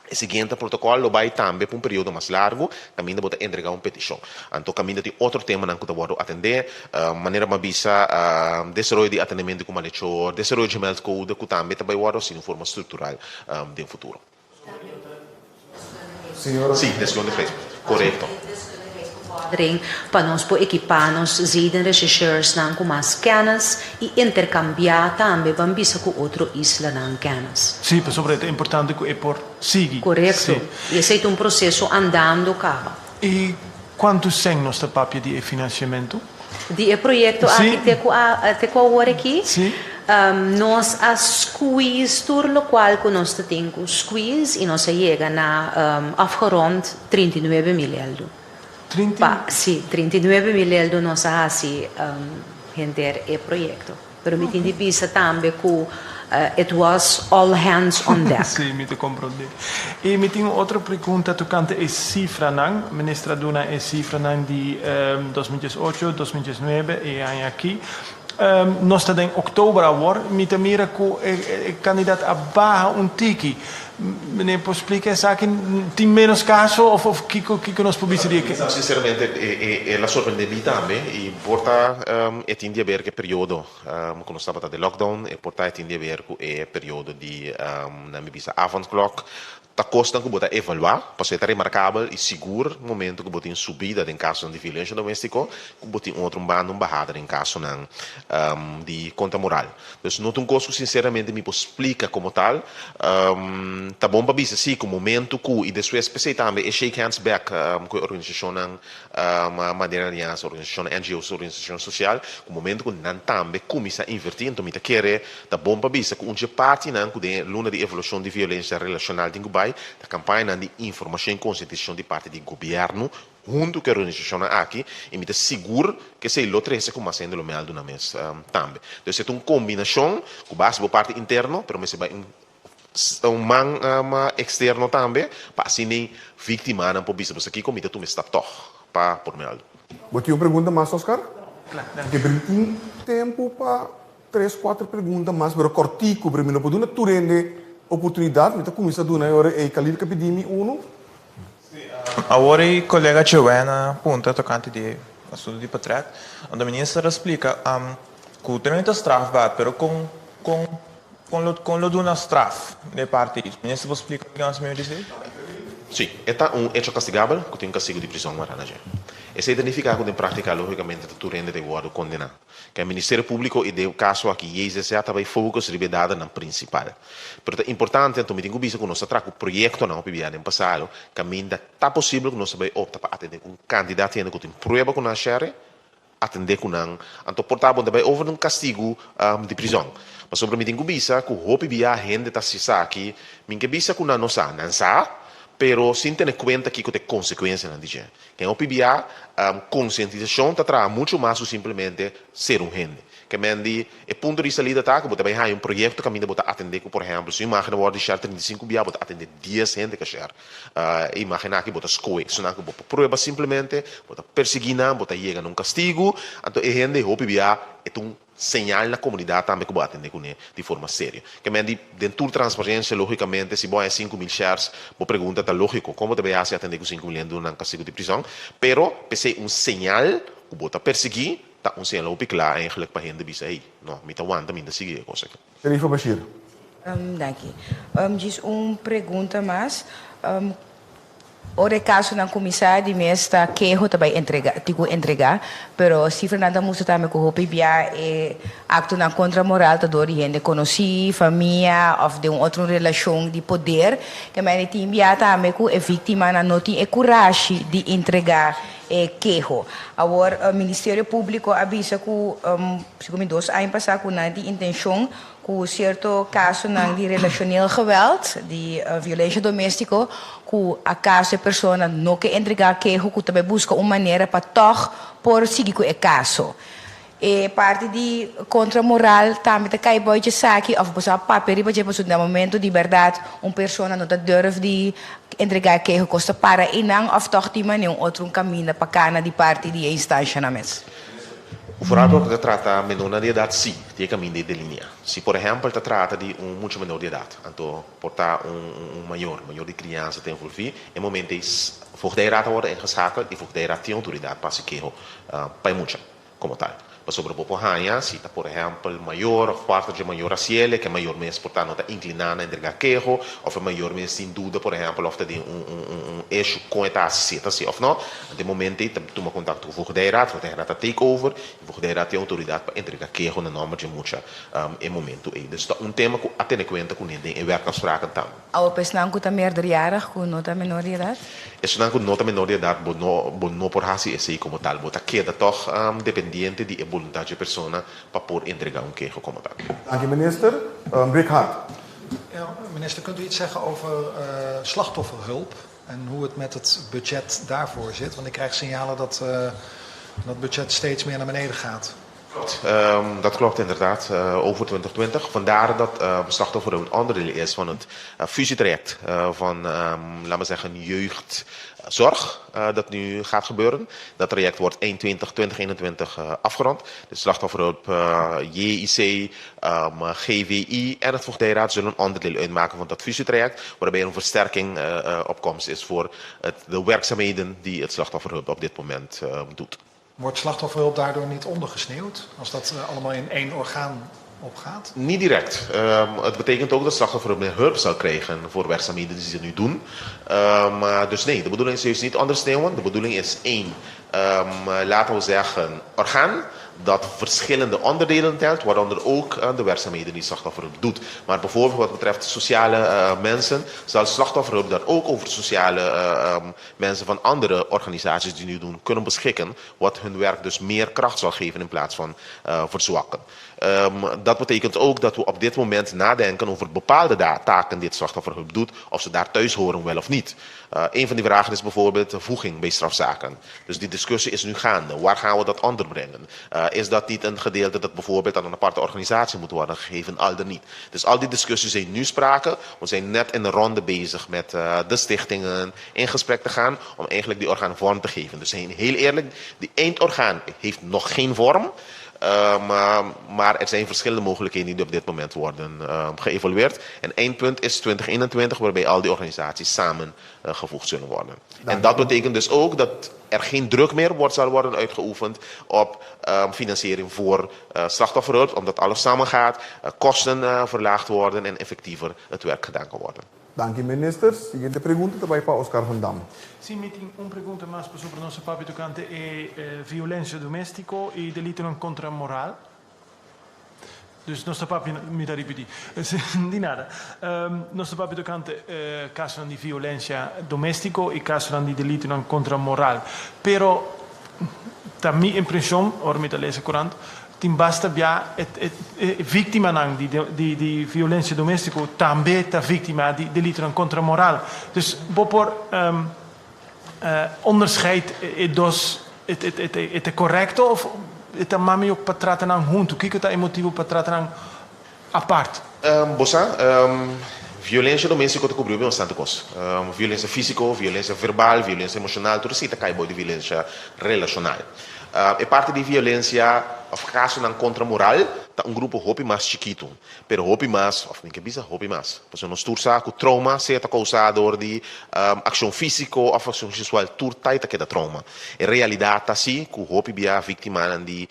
e siguiente protokòl lo bai tambe pa un periodo mas largu, kaminda bo ta entregá un petishon. Anto kaminda tin otro temanan ku ta wòrdu atendé, manera bo a bisa, desaroyo di atendementu ku malechor, desaroyo dje meldcode ku tambe ta bai wòrdu hasi di un forma struktural den futuro. Señora. Sí, deskundigheid. Korekto. Ring pa nos por ekipá nos zedenrechercheursnan ku mas kennis i interkambiá tambe ban bisa ku otro islanan kennis. Sí, pasobra e ta importante ku e por sigui. Korekto. I esei ta un proseso andando kaba. I kuantu sèn nos ta papia di e finansiamentu? Di e proyekto aki te ku a te ku awor aki, nos a squeeze tur lokual ku nos ta tin ku squeeze i nos a yega na afgerond 39 mil eldo. Pa, si, 39 mil eldo nos a hasi henter e proyekto. Pero mi tin di bisa tambe ku it was all hands on deck. Sí, mi ta komprondé. I mi tin un otro pregunta tokante e sifranan. Minister a duna e sifranan di 2018, 2019 i e aña aki. Nos ta den oktober awor. Mi ta mira ku e kandidat a baha un tiki. Meneer por splika esaki? Tin ménos kaso òf òf kiko kiko nos por bisa di e. Sinceramente el a sorprende mi tambe y por ta e tin di haber cu e periodo cu nos tabata den lockdown e por ta e tin di haber cu e periodo di nan mi bisa avondklok ta cosnan cu bo ta evalua pasobra e ta remarcabel y sigur momento cu bo tin subida den casonan di violencia domestico cu bo tin otro un banda un bahada den casonan di contra moral. Dus no ta un kos ku sinseramente mi por splika komo tal. Ta bon pa bisa si ku momentu ku i despues p'esei tambe e shake hands bèk ku e organisashonnan manera Aliansa, organisashonnan NGO's, organisashonnan sosial, ku momentu ku nan tambe kuminsá invertí anto mi ta kere ta bon pa bisa ku un dje partinan ku den e luna di evaluashon di violensia relashonal tin ku bai ta kampañanan di informashon i konsientisashon di parti di gobièrnu Huntu ku e organisashonnan aki i mi ta sigur ku esei lo trese ku mas hende lo mèldu nan mes tambe. Dus e ta un kombinashon ku base bo parti interno pero mester bai un un man eksterno tambe pa asina e víktimanan por bisa bo sa kiko mi ta tuma e stap tòg pa por mèldu. Bo tin un pregunta mas, Oscar? Oke, pero mi tin tempu pa tres, kuater pregunta mas, pero kòrtiku, pero mi no por duna tur hende oportunidat. Mi ta kuminsá duna e ora ei. Khalil ka pidi mi unu. Awor e kolega Joanna puntra tokante di e asuntu di potret. Anto minister a splika ku te no ta strafbaar, pero kon kon kon lo kon lo duna straf den e parti ei? Minister por splika un poco mas mihor di esei? Sí, e ta un echo kastigabel ku tin un kastigu di prizòn mará na dje. Esei ta nifiká ku den práktika lógikamente ta tur hende ta wòrdu kondená. Ke Ministerio Públiko i den e kaso aki JZZ ta bai focus riba e dadanan prinsipal. Pero ta importante anto mi tin ku bisa ku nos ta traha ku proyektonan hopi bia den pasado kaminda ta posibel ku nos ta bai opta pa atendé ku un kantidat hende ku tin prueba ku nan a share, atendé ku nan, anto por ta bo ta bai over un kastigu di prizòn. Pasobra mi tin ku bisa ku hopi bia hende ta hasi esaki, mi ke bisa ku nan no sa, nan sa, pero sin tene kuenta kiko ta e konsekuensianan di dje. Den hopi bia, konsientisashon ta traha muchu mas ku simplemente ser un hende. Ke men di, e punto di salida ta ku bo ta bai haña un proyekto kaminda bo ta atendé ku, por ehèmpel, si un imágen a wòrdu di share 35 bia, bo ta atendé dies hende ku a share e imágen aki. Bo ta skohe esunnan ku bo por prueba simplemente, bo ta persiguí nan, bo ta yega na un kastigu. Anto e hende hopi bia e ta un señal na komunidat tambe ku bo a atendé kuné di forma serio. Ke men di, den tur transparensia, lógikamente, si bo haña 5000 shares, bo pregunta ta lógiko, kon bo ta bai hasi atendé ku 5000 hende duna nan kastigu di prizòn? Pero, p'esei un señal ku bo ta persiguí ta un señal hopi kla eigenlijk pa hende bisa, hey, no, mi ta wanta, mi ta sigui e kos aki. Sharifa Bashir. Danki. Djis un pregunta mas. Ora e kasonan kuminsá di mes ta keho ta bai entrega, tin ku entregá, pero sifranan ta mustra tambe ku hopi bia e aktonan kontra moral ta dor di hende konosí, famia òf den un otro relashon di poder. Ke manera tin bia tambe ku e víktimanan no tin e kurashi di entregá e keho. Awor Ministerio Públiko a bisa ku segun mi dos aña pasá ku nan tin intenshon Ku sierto kasonan di relashoneel geweld, di violensha doméstiko, ku akaso e persona no ke entregá keho ku ta bai buska un manera pa tòg por sigui ku e kaso. E parti di kontra moral tambe ta kai bou djesaki òf bo sa papia riba dje pasobra na momento di bèrdat un persona no ta durf di entregá keho kos ta para einan òf tòg tin manera un otro un kaminda pa kana di parti di e instanshanan mes. Vooral ora ta trata menornan di edat sí tin e kaminda di delinea. Si por ehèmpel ta trata di un mucha menor di edat, anto por ta un un mayor, mayor di kriansa ta envolví, e momento ei voogdijraad ta wòrdu ingeschakeld i voogdijraad tin outoridat pa hasi keho pa e mucha komo tal. Pasobra bo por haña si ta por ehèmpel mayor òf parti dje mayor a siele ku e mayor mes por ta no ta inkliná na entregá keho òf e mayor mes tin duda por ehèmpel òf ta den un un un issue kon e ta hasi si e ta hasi òf no. Den momento ei ta tuma kontakto ku Voogdijraad, Voogdijraad ta take over i Voogdijraad tin outoridat pa entrega keho na nòmber dje mucha e momento ei. Dus ta un tema ku a tene kuenta kuné den e werkafspraken tambe. Awor pa esnan ku ta meerderjarig ku no ta menor di edat? Esnan ku no ta menor di edat bo no bo no por hasi esei komo tal. Bo ta keda tòg dependiente di e boluntat dje persona pa por entrega un keho komo tal. Danki minister. Rick Hart. Minister, kunt u iets zeggen over slachtofferhulp? En hoe het met het budget daarvoor zit? Want ik krijg signalen dat dat budget steeds meer naar beneden gaat. Klopt, dat klopt inderdaad, over 2020. Vandaar dat slachtoffer een onderdeel is van het fusietraject van, laten we zeggen, jeugdzorg dat nu gaat gebeuren. Dat traject wordt eind 2021 afgerond. De slachtofferhulp, JIC, GVI en het Voogdijraad zullen onderdeel uitmaken van dat fusietraject, waarbij er een versterking op komst is voor het, de werkzaamheden die het slachtofferhulp op dit moment doet. Wordt slachtofferhulp daardoor niet ondergesneeuwd als dat allemaal in één orgaan opgaat? Niet direct. Het betekent ook dat slachtofferhulp meer hulp zal krijgen voor werkzaamheden die ze nu doen. Dus nee, de bedoeling is juist niet ondersneeuwen. De bedoeling is één, laten we zeggen, orgaan dat verschillende onderdelen telt, waaronder ook de werkzaamheden die slachtofferhulp doet. Maar bijvoorbeeld wat betreft sociale mensen, zal slachtofferhulp daar ook over sociale mensen van andere organisaties die nu doen kunnen beschikken, wat hun werk dus meer kracht zal geven in plaats van verzwakken. Dat betekent ook dat we op dit moment nadenken over bepaalde taken die het slachtofferhulp doet, of ze daar thuis horen wel of niet. Een van die vragen is bijvoorbeeld de voeging bij strafzaken. Dus die discussie is nu gaande. Waar gaan we dat onderbrengen? Is dat niet een gedeelte dat bijvoorbeeld aan een aparte organisatie moet worden gegeven, al dan niet? Dus al die discussies zijn nu sprake. We zijn net in de ronde bezig met de stichtingen in gesprek te gaan om eigenlijk die orgaan vorm te geven. Dus heel eerlijk, die eindorgaan heeft nog geen vorm. Maar er zijn verschillende mogelijkheden die op dit moment worden geëvalueerd. En eindpunt is 2021, waarbij al die organisaties samen gevoegd zullen worden. En dat betekent dus ook dat er geen druk meer zal worden uitgeoefend op financiering voor slachtofferhulp, omdat alles samen gaat, kosten verlaagd worden en effectiever het werk gedaan kan worden. Danki minister. Siguiente pregunta ta bai pa Oscar van Dam. Sí, mi tin un pregunta mas pasobra nos a papia tocante e violencia domestico y delitonan contra moral. Dus nos ta papia, mi ta ripití, di nada. Nos ta papia tocante casonan di violencia domestico y casonan di delitonan contra moral. Pero ta mi impresion, ora mi ta lesa corant, tin basta bia e e victimanan di di di violencia domestico tambe ta victima di delitonan contra moral. Dus bo por onderscheid e dos e ta correcto of e ta mas mihor pa trata nan hunto? Kico ta e motibo pa trata nan apart? Bo sa, violencia domestico ta cubri bastante cos. Violencia fisico, violencia verbal, violencia emocional, tur esey ta cay bou di violencia relacional. E parti di violencia of casonan contra moral ta un grupo hopi mas chikito. Pero hopi mas, òf mi ke bisa hopi mas, pasobra nos tur sa ku trouma sea ta kousá dor di akshon físiko òf akshon seksual, tur tai ta keda trouma. E realidat ta si ku hopi bia víktimanan di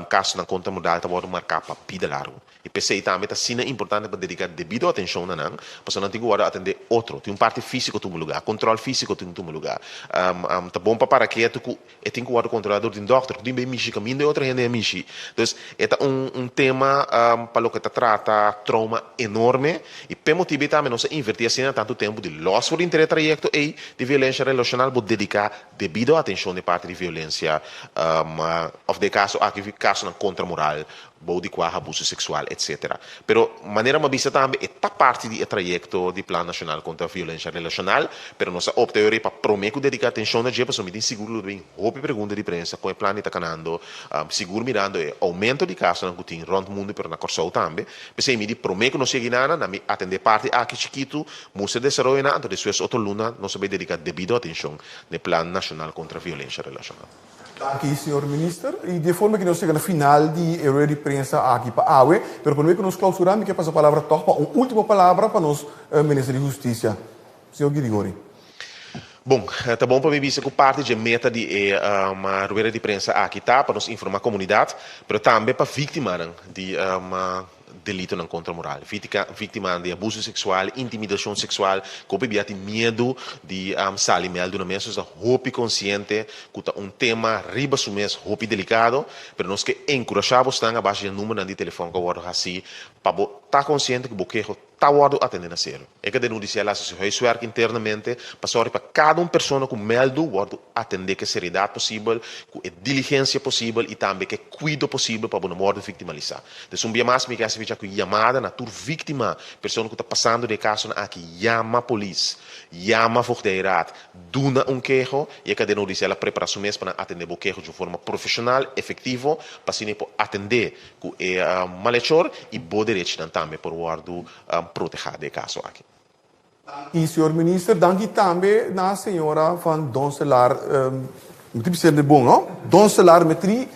kasonan kontra mordal ta wòrdu marká pa bida largu. I p'esei tambe ta asina importante pa dediká debido atenshon na nan, pasobra nan tin ku wòrdu atendé otro. Tin un parti físiko tuma lugá, kontròl físiko tin ku tuma lugá. Ta bon pa para ketu ku E tin ku wòrdu kontrolá dor di un dòkter ku tin bei mishi kaminda e otro hende a mishi. Dus e ta un un tema pa loke ta trata trouma enorme i p'e motibu ei tambe nos a invertí asina tantu tempu di lòs for di inter e trayekto ei di violensia relashonal bo dediká debido atenshon di parti di violensia òf den e kaso aki kasonan kontra moral bou di kua abuso seksual etsetera. Pero manera mi a bisa tambe e ta parti di e trayekto di Plan Nashonal kontra Violensha Relashonal, pero nos a opta yori pa promé ku dediká atenshon na dje pasobra mi tin sigur lo bin hopi pregunta di prensa kon e plan di ta kanando, sigur mirando e oumento di kasonan ku tin rònt mundu pero na Kòrsou tambe. P'esei mi di promé ku nos yega inana na mi atendé parti aki chikitu, mustra desaroyonan anto despues otro luna nos a bai dediká debido atenshon na e Plan Nashonal kontra Violensha Relashonal. Danki señor Minister. Y di e forma aki nos yega na final di e rueda di prensa aki pa awe. Pero prome cu nos clausura mi ke pasa palabra toch pa un ultimo palabra pa nos Minister di Husticia, señor Girigori. Bon, ta bon pa mi bisa cu parti dje meta di e rueda di prensa aki ta pa nos informa comunidad, pero tambe pa victimanan di delitonan kontra moral, víktimanan di abuso seksual, intimidashon seksual, ku hopi bia tin miedu di sali mèldu na mes. Nos ta hopi konsiente ku ta un tema riba su mes hopi delikado, pero nos ke enkurashá bosnan a base di e numbernan di telefòn ku a wòrdu hasí pa bo ta konsiente ku bo keho ta wòrdu atendé na serio. E kadena hudisial a hasi su huiswerk internamente pa sòri pa kada un persona ku mèldu wòrdu atendé ku e seriedat posibel, ku e diligensia posibel i tambe ku e kuido posibel pa bo no wòrdu viktimalisá. Des un bia mas mi ke hasi ficha ku yamada na tur víktima, persona ku ta pasando den e kasonan aki, yama polis, yama Voogdijraad, duna un keho i e kadena hudisial a prepará su mes pa nan atendé bo keho di un forma profeshonal, efektivo, pa asina e por atendé ku e malechor i bo derechinan tambe por wòrdu protehá den e kaso aki. I señor Minister, danki tambe na señora van Donselaar, mi ta bisa bon no? Donselaar Metrie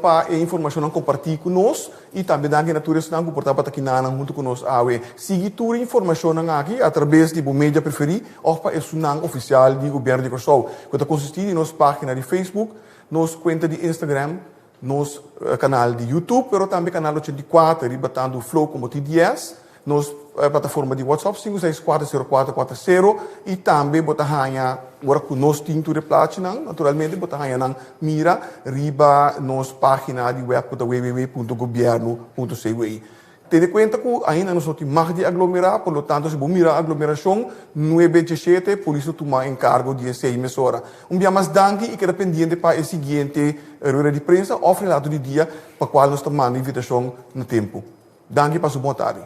pa e informacionnan comparti cu nos y tambe danki na tur esnan cu por tabata kinanan hunto cu nos awe. Sigui tur e informacionnan aki a traves di bo media preferi of pa esunnan oficial di Gobierno di Corsou cu ta consisti di nos pagina di Facebook, nos cuenta di Instagram, Nos kanal di YouTube, pero tambe kanal 84 riba tantu Flow komo TDS, nos plataforma di WhatsApp 5640440 i tambe bo ta haña ora ku nos tin tur e plachinan, naturalmente bo ta haña nan mira riba nos página di web ku ta www.gobierno.cw. Tene kuenta ku ainda nos no tin mag di aglomerá, por lo tanto si bo mira aglomerashon, nuebe djeshete, polis lo tuma enkargo di esei mesora. Un bia mas danki i keda pendiente pa e siguiente rueda di prensa òf relato di dia pa kual nos ta manda invitashon na tempu. Danki pa su bon tardi.